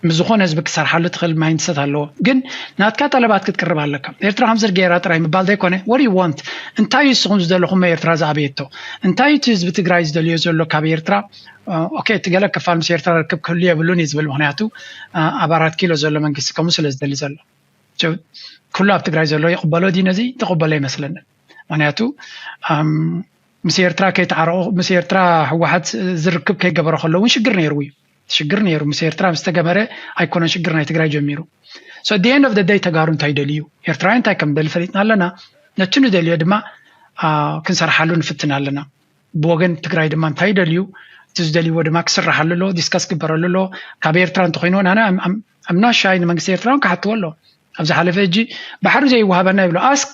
ምስ ዝኾነ ህዝቢ ክሰርሓሉ ትኽእል ማይንድሰት ኣለዎ። ግን ናትካ ጠለባት ክትቅርብ ኣለካ። ኤርትራ ከምዚ ጌራ ጥራይ ምባል ዘይኮነ what do you want? እንታይ እዩ ንስኹም ዝደለኹሞ ኤርትራ ዝኣበየቶ? እንታይ እቲ ህዝቢ ትግራይ ዝደልዮ ዘሎ ካብ ኤርትራ? ኦኬ፣ እቲ ገለ ክፋል ምስ ኤርትራ ርክብ ክህሉ የብሉን እዩ ዝብል። ምኽንያቱ ኣብ ኣራት ኪሎ ዘሎ መንግስቲ ከምኡ ስለ ዝደሊ ዘሎ ኩሉ ኣብ ትግራይ ዘሎ ይቕበሎ ድዩ? ነዚ ተቐበሎ ኣይመስለንን። ምኽንያቱ ምስ ኤርትራ ከይተዓረቑ ምስ ኤርትራ ህወሓት ዝርክብ ከይገበረ ከሎ እውን ሽግር ነይሩ እዩ። ሽግር ነይሩ ምስ ኤርትራ ምስ ተገበረ ኣይኮነን ሽግር ናይ ትግራይ ጀሚሩ። So at the end of the day ተጋሩ እንታይ ደልዩ ኤርትራውያን እንታይ ከም ደሊ ፈሊጥና ኣለና። ነቲ ንደልዮ ድማ ክንሰርሓሉ ንፍትን ኣለና። ብወገን ትግራይ ድማ እንታይ ደልዩ እቲ ዝደልይዎ ድማ ክስራሓሉ ኣሎ፣ ዲስከስ ክግበረሉ ኣሎ። ካብ ኤርትራ እንተኮይኑ ኣነ ኣምናሻይ ንመንግስቲ ኤርትራ እውን ክሓትዎ ኣሎ። ኣብ ዝሓለፈ ሕጂ ባሕሪ ዘይወሃበና ይብሎ። ኣስክ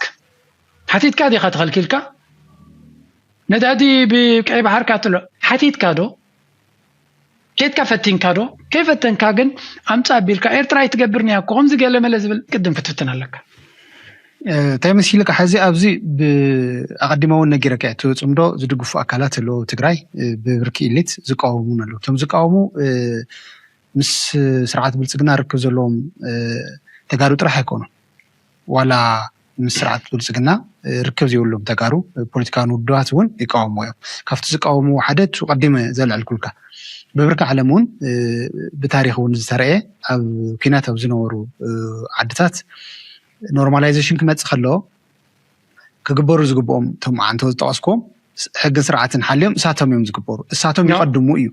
ሓቲትካ ዲኻ ተኸልኪልካ? ነዳዲ ብቀይ ባሕር ካትሎ ሓቲትካ ዶ? ኬድካ ፈቲንካ ዶ? ከይፈተንካ ግን ኣምጻ ኣቢልካ ኤርትራ ኣይትገብርን እያ እኮ ከምዚ ገለ መለ ዝብል ቅድም ክትፍትን ኣለካ። እንታይ መሲልካ ሕዚ ኣብዚ ኣቐዲመ እውን ነጊረካ እቲ ጽምዶ ዝድግፉ ኣካላት ኣለዉ ትግራይ ብብርኪ ኢሊት ዝቃወሙ እውን ኣለዉ። እቶም ዝቃወሙ ምስ ስርዓት ብልጽግና ርክብ ዘለዎም ተጋሩ ጥራሕ ኣይኮኑን። ዋላ ምስ ስርዓት ብልጽግና ርክብ ዘይብሎም ተጋሩ ፖለቲካውያን ውድባት እውን ይቃወምዎ እዮም። ካብቲ ዝቃወምዎ ሓደ እቲ ቀዲመ ዘልዐልኩልካ ብብርኪ ዓለም እውን ብታሪክ እውን ዝተረየ ኣብ ኲናት ኣብ ዝነበሩ ዓድታት ኖርማላይዜሽን ክመፅእ ከሎ ክግበሩ ዝግብኦም እቶም ዓንቶ ዝጠቐስክዎም ሕግን ስርዓትን ሓልዮም እሳቶም እዮም ዝግበሩ። እሳቶም ይቐድሙ እዩ።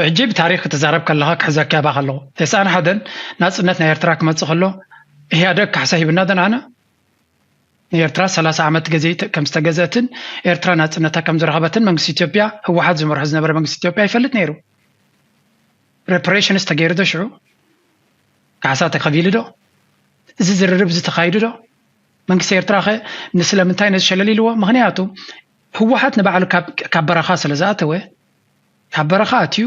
ሕጂ ብታሪክ ክትዛረብ ከለካ ክሕዘካ ይባክ ኣለኩ። ተስዓን ሓደን ናፅነት ናይ ኤርትራ ክመፅእ ከሎ ኢህኣደግ ካሕሳ ሂብና ደንኣና ንኤርትራ ሰላሳ ዓመት ገዜ ከም ዝተገዘእትን ኤርትራ ናፅነታ ከም ዝረኸበትን መንግስቲ ኢትዮጵያ ህወሓት ዝመርሖ ዝነበረ መንግስቲ ኢትዮጵያ ይፈልጥ ነይሩ። ሬፕሬሽንስ ተገይሩ ዶ ሽዑ? ካሕሳ ተኸፊሉ ዶ? እዚ ዝርርብ እዚ ተኻይዱ ዶ? መንግስቲ ኤርትራ ኸ ንስለምንታይ ነዚ ሸለል ኢልዎ? ምኽንያቱ ህወሓት ንባዕሉ ካብ በረኻ ስለ ዝኣተወ ካብ በረኻ ኣትዩ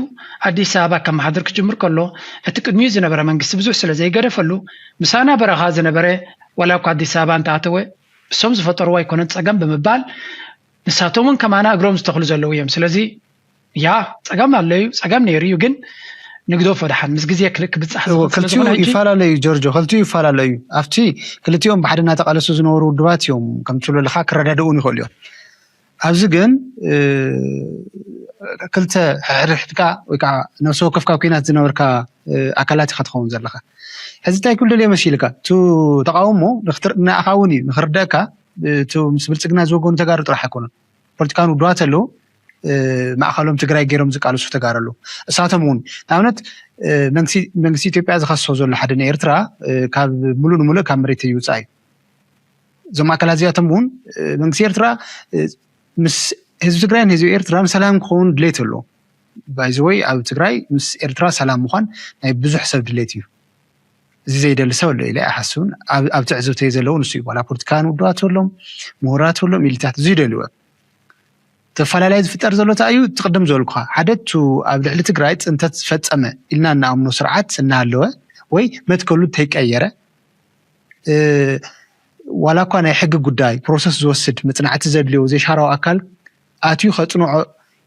ኣዲስ ኣበባ ከመሓድር ክጅምር ከሎ እቲ ቅድሚኡ ዝነበረ መንግስቲ ብዙሕ ስለ ዘይገደፈሉ ምሳና በረኻ ዝነበረ ዋላ እኳ ኣዲስ ኣበባ እንተኣተወ እሶም ዝፈጠርዎ ኣይኮነን ፀገም ብምባል ንሳቶም እውን ከማና እግሮም ዝተኽሉ ዘለዉ እዮም። ስለዚ ያ ጸገም ኣሎ እዩ፣ ጸገም ነይሩ እዩ፣ ግን ንግደፎ ደሓን ምስ ግዜ ክል- ክብጻሕ ዝኽእል ስለ ክልቲኡ ዝኾነ ሕጂ ይፈላለዩ ጆርጆ፣ ክልቲኡ ይፈላለዩ። ኣብቲ ክልቲኦም ብሓደ እናተቃለሱ ዝነበሩ ውድባት እዮም ከም ትብሎ ኣለካ ክረዳድኡን ይኽእሉ እዮም። ኣብዚ ግን እ፣ ክልተ ሕድሕድካ ወይ ከዓ ነፍሲ ወከፍ ካብ ኲናት ዝነበርካ እ፣ ኣካላት ኢኻ ትኸውን ዘለካ። ሕዚ እንታይ ክብል ደልየ መሲልካ፣ እቲ ተቃውሞ ንክትር- ንኣኻ እውን እዩ ንክርደእካ፣ እ፣ እቲ ምስ ብልፅግና ዝወገኑ ተጋሩ ጥራሕ ኣይኮኑን። ፖለቲካን ውድባት ኣለዉ፣ እ፣ ማእኸሎም ትግራይ ገይሮም ዝቃለሱ ተጋሩ ኣለዉ። እሳቶም እውን ንኣብነት እ፣ መንግስቲ መንግስቲ ኢትዮጵያ ዝኸሶ ዘሎ ሓደ ንኤርትራ እ፣ ካብ ሙሉእ ንሙሉእ ካብ መሬት ይውፃእ እዩ። እዞም ኣካላት እዚኣቶም እውን እ፣ መንግስቲ ኤርትራ እ፣ ምስ ህዝቢ ትግራይን ህዝቢ ኤርትራን ሰላም ክኸውን ድሌት ኣለዎ። ባይዘወይ ኣብ ትግራይ ምስ ኤርትራ ሰላም ምዃን ናይ ብዙሕ ሰብ ድሌት እዩ። እዚ ዘይደሊ ሰብ ኣሎ ኢለ ኣይሓስብን። ኣብ ኣብ ትዕዝብተይ ዘለዉ ንሱ እዩ። ዋላ ፖለቲካውያን ውድባት ዘለዎም፣ ምሁራት ዘለዎም፣ ኢሊታት እዚ ይደልዩ እዮም። ተፈላለይ ዝፍጠር ዘሎ እንታይ እዩ? እቲ ቅድም ዝበልኩኻ ሓደ እቱ ኣብ ልዕሊ ትግራይ ፅንተት ዝፈፀመ ኢልና እንኣምኖ ስርዓት እናሃለወ ወይ መትከሉ እንተይቀየረ እ፣ ዋላ እኳ ናይ ሕጊ ጉዳይ ፕሮሰስ ዝወስድ መፅናዕቲ ዘድልዮ ዘይሻራዊ ኣካል ኣትዩ ከፅንዖ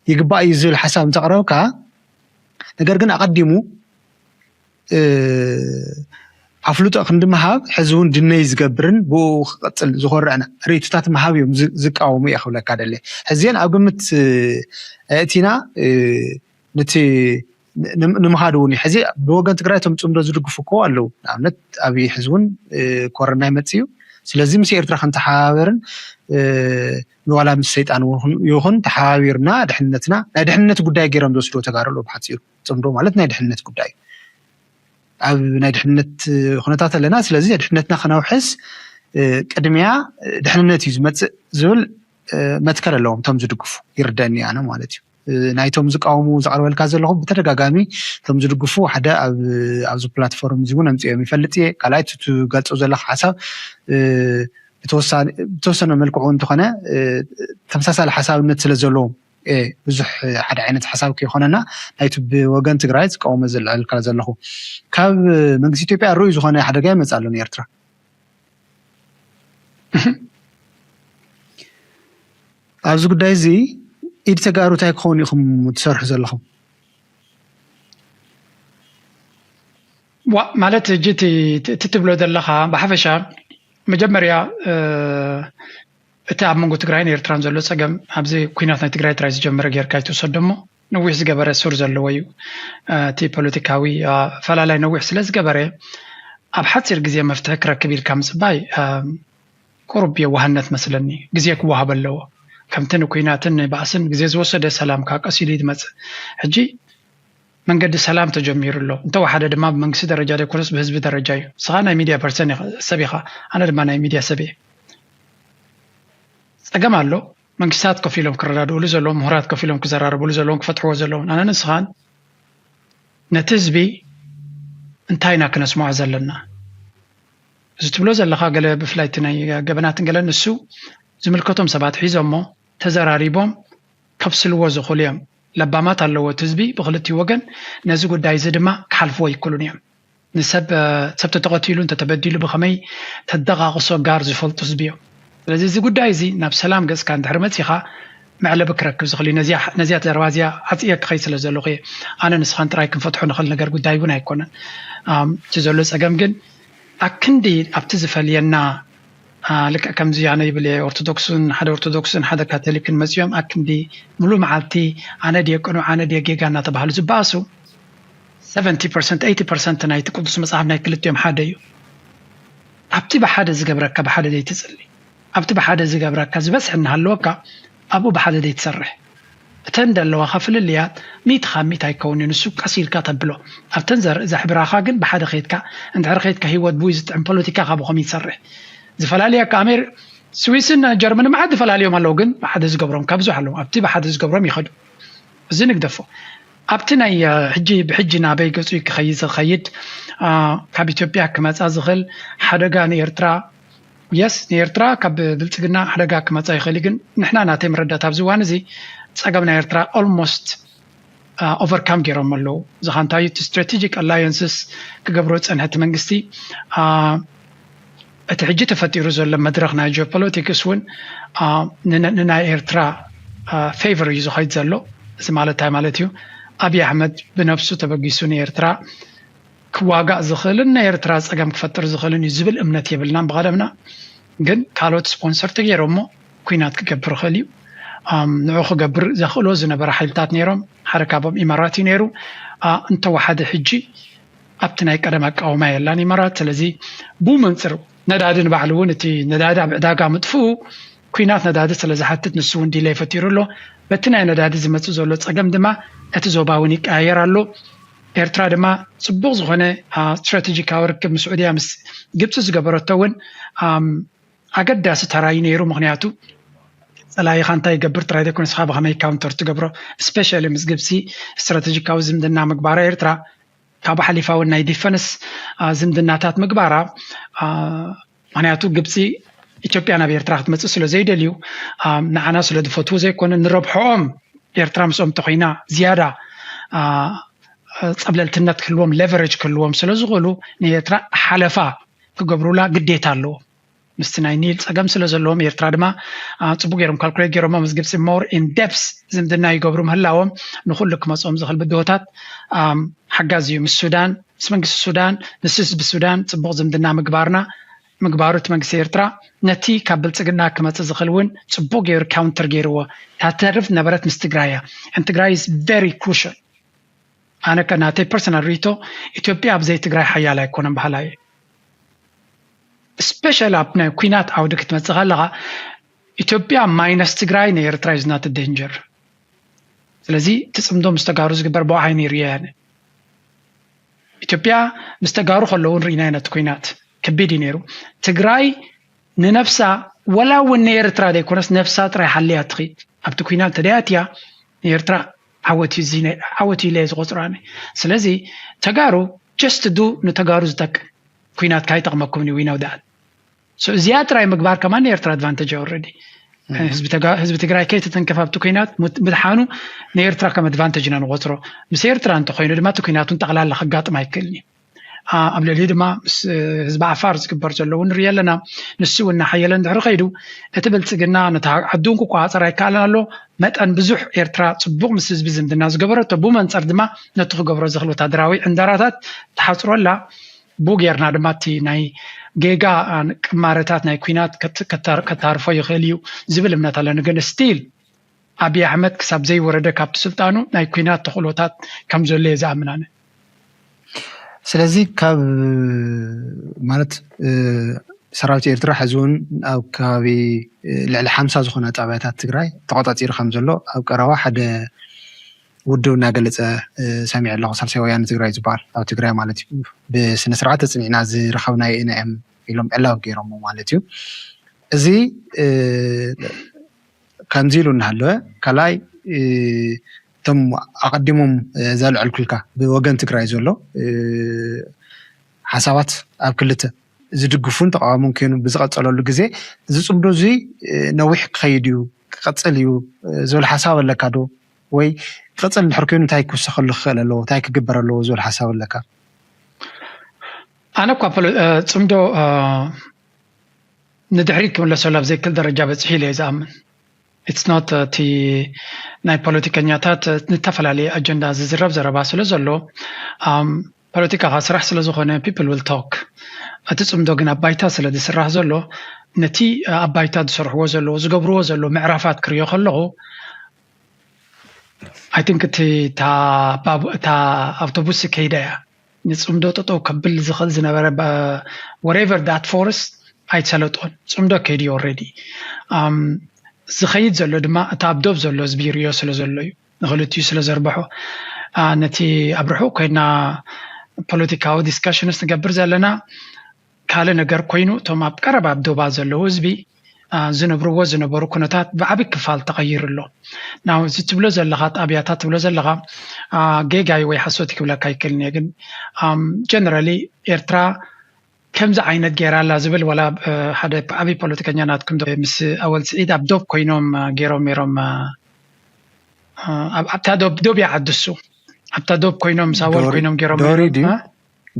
ይግባእ እዩ ዝብል ሓሳብ እንተቕረብካ፣ ነገር ግን ኣቐዲሙ እ፣ ኣፍልጦ ክንዲ ምሃብ ሕዚ እውን ድነይ ዝገብርን ብኡ ክቐፅል ዝኮርዕን ርእይቶታት ምሃብ እዮም ዝ- ዝቃወሙ እየ ክብለካ ደለ። ሕዚን ኣብ ግምት እ፣ እቲና እ፣ ነቲ ን- ንምኻድ እውን እዩ። ሕዚ ብወገን ትግራይ እቶም ፅምዶ ዝድግፉ እኮ ኣለዉ። ንኣብነት ኣብይ ሕዚ እውን እ፣ ኮረና ይመፅእ እዩ። ስለዚ ምስ ኤርትራ ክንተሓባበርን እ፣ ንዋላ ምስ ሰይጣን እውን ይኹን ተሓባቢርና ድሕንነትና ናይ ድሕንነት ጉዳይ ገይሮም ዝወስድዎ ተጋሩ ኣለዉ። ብሓፂሩ ፅምዶ ማለት ናይ ድሕንነት ጉዳይ እዩ። ኣብ ናይ ድሕንነት ኩነታት ኣለና። ስለዚ ድሕነትና ከነውሕስ እ፣ ቅድሚያ እ፣ ድሕንነት እዩ ዝመፅእ ዝብል እ፣ መትከል ኣለዎም እቶም ዝድግፉ፣ ይርደኒ ኣነ ማለት እዩ። እ፣ ናይቶም ዝቃወሙ ዘቕርበልካ ዘለኹ ብተደጋጋሚ እቶም ዝድግፉ ሓደ ኣብ ኣብዚ ፕላትፎርም እዚ እውን ኣምፅኦም ይፈልጥ እየ። ካልኣይ እቲ ትገልፆ ዘለካ ሓሳብ እ፣ ብተወሳኒ- ብተወሰነ መልክዑ እንተኾነ እ፣ ተመሳሳሊ ሓሳብነት ስለ ዘለዎም እ፣ ብዙሕ ሓደ ዓይነት ሓሳብ ከይኮነና ናይቲ ብወገን ትግራይ ዝቃወሞ ዘልዐልካ ዘለኹ ካብ መንግስቲ ኢትዮጵያ ርኡይ ዝኾነ ሓደጋ ይመፅእ ኣሎ ንኤርትራ። ኣብዚ ጉዳይ እዚ ኢድ ተጋሩ እንታይ ክኸውን ኢኹም ትሰርሑ ዘለኹም? ዋ ማለት ሕጂ እቲ እቲ- እቲ ትብሎ ዘለኻ ብሓፈሻ መጀመርያ እ፣ እቲ ኣብ መንጎ ትግራይን ኤርትራን ዘሎ ፀገም ኣብዚ ኩናት ናይ ትግራይ ጥራይ ዝጀመረ ጌርካ ይትውሰዶ እሞ ነዊሕ ዝገበረ ሱር ዘለዎ እዩ። እ፣ እቲ ፖለቲካዊ እ፣ ፈላላይ ነዊሕ ስለ ዝገበረ ኣብ ሓፂር ግዜ መፍትሒ ክረክብ ኢልካ ምፅባይ እ፣ ቁሩብ የዋህነት መስለኒ። ግዜ ክወሃብ ኣለዎ። ከምቲ ንኩናትን ንባእስን ግዜ ዝወሰደ ሰላም ካብ ቀስ ኢሉ እዩ ዝመፅእ። ሕጂ መንገዲ ሰላም ተጀሚሩ ኣሎ። እንተወሓደ ድማ ብመንግስቲ ደረጃ ዘይኮነስ ብህዝቢ ደረጃ እዩ። ንስኻ ናይ ሚድያ ፐርሰን ኢኻ- ሰብ ኢኻ፣ ኣነ ድማ ናይ ሚድያ ሰብ እየ። ፀገም ኣሎ። መንግስታት ኮፍ ኢሎም ክረዳድእሉ ዘለዎም፣ ምሁራት ኮፍ ኢሎም ክዘራረብሉ ዘለዎም፣ ክፈትሕዎ ዘለዎም። ኣነ ንስኻን ነቲ ህዝቢ እንታይ ኢና ክነስምዖ ዘለና? እዚ ትብሎ ዘለኻ ገለ ብፍላይ እቲ ናይ ገበናትን ገለን ንሱ ዝምልከቶም ሰባት ሒዞሞ ተዘራሪቦም ከብስልዎ ዝኽእሉ እዮም። ለባማት ኣለዎ እቲ ህዝቢ ብክልቲኡ ወገን። ነዚ ጉዳይ እዚ ድማ ክሓልፍዎ ይክእሉን እዮም። ንሰብ እ፣ ሰብ ተተቐቲሉ እንተተበዲሉ ብኸመይ ተደቓቕሶ ጋር ዝፈልጡ ህዝቢ እዮም። ስለዚ እዚ ጉዳይ እዚ ናብ ሰላም ገፅካ እንድሕር መፂኻ መዕለቢ ክረክብ ዝኽእል እዩ። ነዚኣ ነዚኣ ዘረባ እዚኣ ዓፅየ ክኸይድ ስለ ዘለኹ እየ። ኣነ ንስኻን ጥራይ ክንፈትሖ ንኽእል ነገር ጉዳይ እውን ኣይኮነን። ኣም፣ እቲ ዘሎ ፀገም ግን ኣክንዲ ኣብቲ ዝፈልየና አ፣ ልክዕ ከምዚ ኣነ ይብል እየ ኦርቶዶክስን ሓደ ኦርቶዶክስን ሓደ ካቶሊክን መፂኦም ኣክንዲ ሙሉ መዓልቲ ኣነ ድየ ቅኑዕ ኣነ ድየ ጌጋ እናተባሃሉ ዝበኣሱ ሰቨንቲ ፐርሰንት ኤይቲ ፐርሰንት ናይቲ ቅዱስ መፅሓፍ ናይ ክልቲኦም ሓደ እዩ። ኣብቲ ብሓደ ዝገብረካ ብሓደ ዘይትፅሊ፣ ኣብቲ ብሓደ ዝገብረካ ዝበዝሕ እናሃለወካ ኣብኡ ብሓደ ዘይትሰርሕ። እተን ዘለዋኻ ፍልልያት ሚእቲ ካብ ሚእቲ ኣይከውን እዩ፣ ንሱ ቀስ ኢልካ ተብሎ። ኣብተን ዘር- ዘሕብራኻ ግን ብሓደ ከይድካ እንድሕር ከይድካ ህይወት ብኡ ዝጥዕም ፖለቲካ ካብ ኸም ይሰርሕ ዝፈላልያ ከኣሜር ስዊስን ጀርመን መዓት ዝፈላልዮም ኣለዉ፣ ግን ብሓደ ዝገብሮም ካብ ብዙሕ ኣለዉ ኣብቲ ብሓደ ዝገብሮም ይኸዱ። እዚ ንግደፎ። ኣብቲ ናይ አ፣ ሕጂ ብሕጂ ናበይ ገጹ ክኸይድ ዝኸይድ አ፣ ካብ ኢትዮጵያ ክመጻ ዝኽእል ሓደጋ ንኤርትራ የስ ንኤርትራ ካብ ብልጽግና ሓደጋ ክመጻ ይኽእል እዩ፣ ግን ንሕና ናተይ መረዳት ኣብዚ እዋን እዚ ጸገም ናይ ኤርትራ ኦልሞስት ኦቨርካም ገይሮም ኣለዉ። እዚ ኻ እንታይ እቲ ስትራቴጂክ ኣላየንስስ ክገብሮ ዝጸንሐ እቲ መንግስቲ አ፣ እቲ ሕጂ ተፈጢሩ ዘሎ መድረኽ ናይ ጂኦፖለቲክስ እውን አ፣ ንነ- ንናይ ኤርትራ ፌቨር እዩ ዝኸይድ ዘሎ። እዚ ማለት እንታይ ማለት እዩ? ኣብይ ኣሕመድ ብነብሱ ተበጊሱ ንኤርትራ ክዋጋእ ዝኽእልን ናይ ኤርትራ ጸገም ክፈጥር ዝኽእልን እዩ ዝብል እምነት የብልናን ብቐደምና። ግን ካልኦት ስፖንሰር ተገይሮሞ ኩናት ክገብር ይኽእል እዩ። ንዑ ክገብር ዘኽእሎ ዝነበረ ሓይልታት ነይሮም። ሓደ ካብኦም ኢማራት እዩ ነይሩ። እንተወሓደ ሕጂ ኣብቲ ናይ ቀደም ኣቃውማ የላን ኢማራት። ስለዚ ብመንፅር ነዳዲ ንባዕሉ እውን እቲ ነዳዲ ኣብ ዕዳጋ ምጥፍኡ ኩናት ነዳዲ ስለ ዝሓትት ንሱ እውን ዲለይ ፈጢሩ ኣሎ። በቲ ናይ ነዳዲ ዝመፅእ ዘሎ ፀገም ድማ እቲ ዞባ እውን ይቀያየር ኣሎ። ኤርትራ ድማ ፅቡቕ ዝኾነ ስትራቴጂካዊ ርክብ ምስ ስዑድያ ምስ ግብፂ ዝገበረቶ እውን ኣገዳሲ ተራዩ ነይሩ። ምክንያቱ ፀላኢኻ እንታይ ይገብር ጥራይ ዘይኮነ ንስኻ ብኸመይ ካውንተር ትገብሮ፣ ስፔሻሊ ምስ ግብፂ ስትራቴጂካዊ ዝምድና ምግባራ ኤርትራ ካብኡ ሓሊፋ እውን ናይ ዲፈንስ ዝምድናታት ምግባራ። ምክንያቱ ግብፂ ኢትዮጵያ ናብ ኤርትራ ክትመፅእ ስለ ዘይደልዩ ንዓና ስለ ዝፈትዉ ዘይኮነ ንረብሖኦም ኤርትራ ምስኦም እንተኮይና ዝያዳ ፀብለልትነት ክህልዎም ሌቨሬጅ ክህልዎም ስለ ዝኽእሉ ንኤርትራ ሓለፋ ክገብሩላ ግዴታ ኣለዎም። ምስቲ ናይ ኒል ፀገም ስለ ዘለዎም ኤርትራ ድማ ፅቡቅ ገይሮም ካልኩሌት ገይሮሞ ምስ ግብፂ ሞር ኢንደፕስ ዝምድና ይገብሩ ምህላዎም ንኩሉ ክመፅኦም ዝኽእል ብድሆታት ሓጋዚ እዩ። ምስ ሱዳን ምስ መንግስቲ ሱዳን ምስ ህዝቢ ሱዳን ፅቡቅ ዝምድና ምግባርና ምግባሩ እቲ መንግስቲ ኤርትራ ነቲ ካብ ብልፅግና ክመፅእ ዝኽእል እውን ፅቡቅ ገይሩ ካውንተር ገይርዎ። ታተርፍ ነበረት ምስ ትግራይ እያ። And ትግራይ is very crucial። ኣነ ከ ናተይ ፐርሰናል ርእቶ ኢትዮጵያ ኣብዘይ ትግራይ ሓያል ኣይኮነን በሃላይ። ስፔሻል ኣብ ናይ ኩናት ዓውዲ ክትመፅእ ከለኻ ኢትዮጵያ ማይነስ ትግራይ ንኤርትራ is not a danger። ስለዚ እቲ ፅምዶ ምስ ተጋሩ ዝግበር ብኣይ ነይሩ እየ ኣነ። ኢትዮጵያ ምስ ተጋሩ ከለውን ርኢናዮ ነቲ ኩናት ከቢድ እዩ ነይሩ። ትግራይ ንነብሳ ወላ እውን ንኤርትራ ዘይኮነስ ነብሳ ጥራይ ሓልያ ትኽድ ኣብቲ ኩናት እንተደያትያ ንኤርትራ ዓወት እዩ ኢለ ዝቆፅሮ ኣነ። ስለዚ ተጋሩ just do ንተጋሩ ዝጠቅም ኩናት ካይጠቅመኩም we know that። እዚኣ ጥራይ ምግባር ከማን ንኤርትራ ኣድቫንተጅ ኣወረዲ። ህዝቢ ትግራይ ከይተተንከፍ ኣብቲ ኩናት ምድሓኑ ንኤርትራ ከም ኣድቫንተጅ ኢና ንቆፅሮ። ምስ ኤርትራ እንተኮይኑ ድማ እቲ ኩናት እውን ጠቅላላ ከጋጥም ኣይክእልን እዩ። ኣብ ልዕሊ ድማ ምስ ህዝቢ ዓፋር ዝግበር ዘሎ እውን ንርኢ ኣለና። ንሱ እውን እናሓየለ እንድሕሪ ከይዱ እቲ ብልፅግና ነቲ ዓዱ ክቆፃፀር ኣይከኣለን ኣሎ። መጠን ብዙሕ ኤርትራ ፅቡቅ ምስ ህዝቢ ዝምድና ዝገበረቶ ብመንፅር ድማ ነቲ ክገብሮ ዝኽእል ወታደራዊ ዕንደራታት ትሓፅሮ ኣላ። ብኡ ጌርና ድማ እቲ ናይ ጌጋ ቅማረታት ናይ ኩናት ከታርፎ ይኽእል እዩ ዝብል እምነት ኣለኒ። ግን ስቲል ኣብይ ኣሕመድ ክሳብ ዘይወረደ ካብቲ ስልጣኑ ናይ ኩናት ተኽእሎታት ከም ዘሎ እየ ዝኣምን ኣነ። ስለዚ ካብ ማለት ሰራዊት ኤርትራ ሕዚ እውን ኣብ ከባቢ ልዕሊ ሓምሳ ዝኾና ጣብያታት ትግራይ ተቆፃፂሩ ከም ዘሎ ኣብ ቀረባ ሓደ ውድብ እናገለፀ ሰሚዐ ኣለኹ። ሳልሳይ ወያነ ትግራይ ዝበሃል ኣብ ትግራይ ማለት እዩ። ብስነ ስርዓት ተፅኒዕና ዝረኸብናዮ ኢና እዮም ኢሎም ዕላዊ ገይሮሞ ማለት እዩ። እዚ ከምዚ ኢሉ እናሃለወ ካልኣይ እቶም ኣቐዲሞም ዘልዐልኩልካ ብወገን ትግራይ ዘሎ ሓሳባት ኣብ ክልተ ዝድግፉን ተቃዋሙን ኮይኑ ብዝቐፀለሉ ግዜ እዚ ፅምዶ እዚ ነዊሕ ክኸይድ እዩ ክቐፅል እዩ ዝብል ሓሳብ ኣለካ ዶ? ወይ ክቐፅል እንድሕር ኮይኑ እንታይ ክውሰኸሉ ክኽእል ኣለዎ? እንታይ ክግበር ኣለዎ ዝብል ሓሳብ ኣለካ? ኣነ እኳ ጽምዶ ንድሕሪት ክምለሰሉ ኣብ ዘይክእል ደረጃ በፂሑ ኢለ እየ ዝኣምን። It's not እቲ ናይ ፖለቲከኛታት ንተፈላለየ ኣጀንዳ ዝዝረብ ዘረባ ስለ ዘሎ ፖለቲካ ካብ ስራሕ ስለ ዝኾነ people will talk። እቲ ጽምዶ ግን ኣብ ባይታ ስለ ዝስራሕ ዘሎ ነቲ ኣብ ባይታ ዝሰርሕዎ ዘለዉ ዝገብርዎ ዘለዉ ምዕራፋት ክሪኦ ከለኹ I think እቲ እታ ኣውቶቡስ ከይዳ እያ ንፅምዶ ጠጠው ከብል ዝኽእል ዝነበረ whatever that force ኣይተሰለጦን። ፅምዶ ከይዱ እዩ already ዝኸይድ ዘሎ ድማ እቲ ኣብ ዶብ ዘሎ ህዝቢ ይሪኦ ስለ ዘሎ እዩ። ንክልቲኡ ስለ ዘርበሖ ነቲ ኣብ ርሑቕ ኮይና ፖለቲካዊ ዲስካሽንስ ንገብር ዘለና ካልእ ነገር ኮይኑ እቶም ኣብ ቀረባ ኣብ ዶባ ዘለዉ ህዝቢ ዝነብርዎ ዝነበሩ ኩነታት ብዓቢ ክፋል ተቐይሩ ኣሎ። ናው እዚ ትብሎ ዘለኻ ጣብያታት ትብሎ ዘለኻ ጌጋይ ወይ ሓሶት ክብለካ ኣይክእልን እየ ግን ጀነራሊ ኤርትራ ከምዚ ዓይነት ገይራ ኣላ ዝብል ዋላ ሓደ ዓብዪ ፖለቲከኛ ናትኩም ምስ ኣወል ስዒድ ኣብ ዶብ ኮይኖም ገይሮም ነይሮም ኣብታ ዶብ ዶብ ይዓድሱ ኣብታ ዶብ ኮይኖም ምስ ኣወል ኮይኖም ገይሮም ዶሪ ድዩ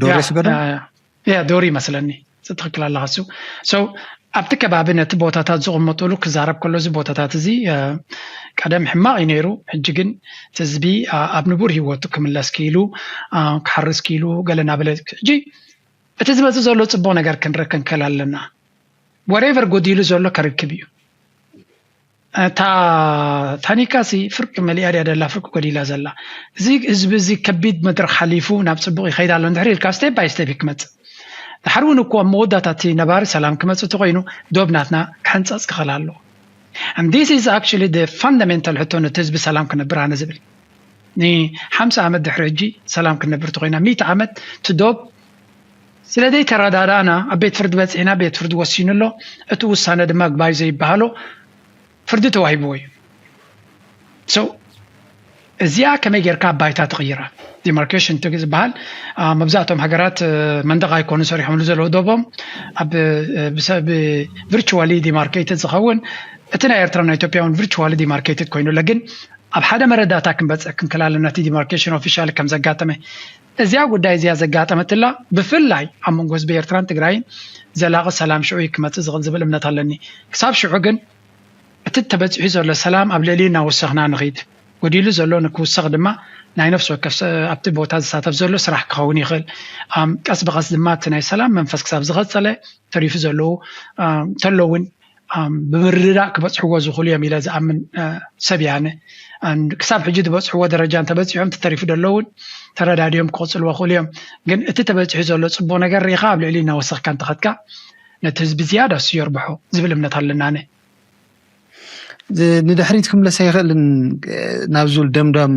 ዶሪ ስገዶ ያ ዶሪ ይመስለኒ ትክክል ኣለካ እሱ so ኣብቲ ከባቢ ነቲ ቦታታት ዝቕመጥሉ ክዛረብ ከሎ፣ እዚ ቦታታት እዚ ቀደም ሕማቕ እዩ ነይሩ። ሕጂ ግን እቲ ህዝቢ ኣብ ንቡር ህይወቱ ክምለስ ክኢሉ፣ ክሓርስ ክኢሉ፣ ገለ እናበለ፣ ሕጂ እቲ ዝመፅእ ዘሎ ፅቡቕ ነገር ክንርኢ ክንክእል ኣለና። ወሬቨር ጎዲሉ ዘሎ ከርክብ እዩ። እታ ታኒካ ሲ ፍርቂ መሊኣ ድያ ደላ ፍርቂ ጎዲላ ዘላ? እዚ ህዝቢ እዚ ከቢድ መድረክ ሓሊፉ ናብ ፅቡቕ ይኸይድ ኣሎ እንድሕር ኢልካ፣ ስቴፕ ባይ ስቴፕ ክመፅእ። ድሓር እውን እኮ ኣብ መወዳእታ እቲ ነባሪ ሰላም ክመፅእ ተኮይኑ፣ ዶብ ናትና ክሕንፀፅ ክኽእል ኣለዎ። And this is actually the fundamental ሕቶ፣ ነቲ ህዝቢ ሰላም ክነብር ኣነ ዝብል። ንሓምሳ ዓመት ድሕሪ ሕጂ ሰላም ክንነብር ተኮይና፣ ሚእቲ ዓመት እቲ ዶብ ስለ ዘይተረዳዳእና ኣብ ቤት ፍርዲ በፂሕና፣ ቤት ፍርዲ ወሲኑ ኣሎ። እቲ ውሳነ ድማ ግባይ ዘይበሃሎ ፍርዲ ተዋሂብዎ እዩ። So እዚኣ ከመይ ጌርካ ኣብ ባይታ ትቕይራ? ዲማርኬሽን ዝበሃል መብዛሕቶም ሃገራት መንደቕ ኣይኮኑ ሰሪሖምሉ ዘለዉ ዶቦም፣ ኣብ ቪርቹዋሊ ዲማርኬትድ ዝኸውን፣ እቲ ናይ ኤርትራ ናይ ኢትዮጵያ እውን ቪርቹዋሊ ዲማርኬትድ ኮይኑ ኣሎ። ግን ኣብ ሓደ መረዳእታ ክንበፅሕ ክንክእል ኣለና፣ እቲ ዲማርኬሽን ኦፊሻሊ ከም ዘጋጠመ። እዚኣ ጉዳይ እዚኣ ዘጋጠመትላ ብፍላይ ኣብ መንጎ ህዝቢ ኤርትራን ትግራይን ዘላቒ ሰላም ሽዑ እዩ ክመፅእ ዝኽእል ዝብል እምነት ኣለኒ። ክሳብ ሽዑ ግን እቲ ተበፂሑ ዘሎ ሰላም ኣብ ልዕሊ እናወሰኽና ንኽይድ፣ ጎዲሉ ዘሎ ንክውሰኽ ድማ ናይ ነፍሲ ወከፍ ሰ-፣ ኣብቲ ቦታ ዝሳተፍ ዘሎ ስራሕ ክኸውን ይኽእል። ኣም፣ ቀስ ብቐስ ድማ እቲ ናይ ሰላም መንፈስ ክሳብ ዝቐጸለ ተሪፉ ዘለዉ፣ ኣም፣ እንተሎ እውን፣ ኣም፣ ብምርድዳእ ክበጽሕዎ ዝኽእሉ እዮም ኢለ ዝኣምን፣ እ፣ ሰብ እየ ኣነ። ኣን-፣ ክሳብ ሕጂ ዝበጽሕዎ ደረጃ እንተበጺሖም፣ እቲ ተሪፉ ዘሎ እውን ተረዳዲኦም ክቕጽልዎ ይኽእሉ እዮም። ግን እቲ ተበጺሑ ዘሎ ጽቡቕ ነገር ርኢኻ ኣብ ልዕሊ እናወሰኽካ እንተኸድካ፣ ነቲ ህዝቢ ዝያዳ እሱ የርብሖ ዝብል እምነት ኣለና ኣነ። ዝ-፣ ንድሕሪት ክምለስ ኣይኽእልን። ናብ ዙል ደምዳም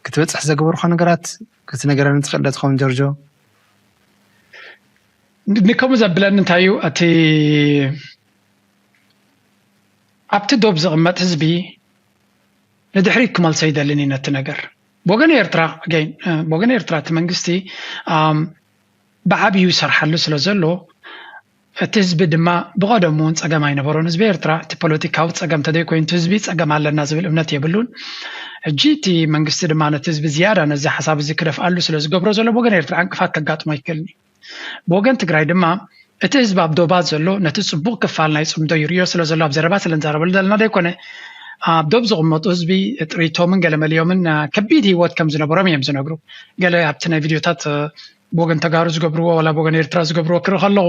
ክትበፅሕ ዘገበርኮ ነገራት ክትነገረኒ ትኽእል ዶ ትኸውን ጆርጆ? ን-፣ ንከምኡ ዘብለኒ እንታይ እዩ፣ እቲ ኣብቲ ዶብ ዝቕመጥ ህዝቢ ንድሕሪት ክመልሶ ይደልን እዩ ነቲ ነገር። ብወገን ኤርትራ፣ ኣገይን፣ እ፣ ብወገን ኤርትራ እቲ መንግስቲ፣ ኣም፣ ብዓብዩ ይሰርሓሉ ስለ ዘሎ፣ እቲ ህዝቢ ድማ ብቐደሙ እውን ጸገም ኣይነበሮን። ህዝቢ ኤርትራ እቲ ፖለቲካዊ ጸገም ተደይ ኮይኑ፣ እቲ ህዝቢ ጸገም ኣለና ዝብል እምነት የብሉን። ሕጂ እቲ መንግስቲ ድማ ነቲ ህዝቢ ዝያዳ ነዚ ሓሳብ እዚ ክደፍኣሉ ስለ ዝገብሮ ዘሎ፣ ብወገን ኤርትራ ዕንቅፋት ከጋጥሞ ኣይክእልን እዩ። ብወገን ትግራይ ድማ እቲ ህዝቢ ኣብ ዶባት ዘሎ ነቲ ጽቡቕ ክፋል ናይ ጽምዶ ይርእዮ ስለ ዘሎ፣ ኣብ ዘረባ ስለ ንዛረበሉ ዘለና ዘይኮነ፣ ኣብ ዶብ ዝቕመጡ ህዝቢ ጥሪቶምን ገለመሊዮምን፣ አ፣ ከቢድ ህይወት ከም ዝነበሮም እዮም ዝነግሩ። ገለ ኣብቲ ናይ ቪድዮታት፣ አ፣ ብወገን ተጋሩ ዝገብርዎ ዋላ ብወገን ኤርትራ ዝገብርዎ ክርኢ ከለኹ፣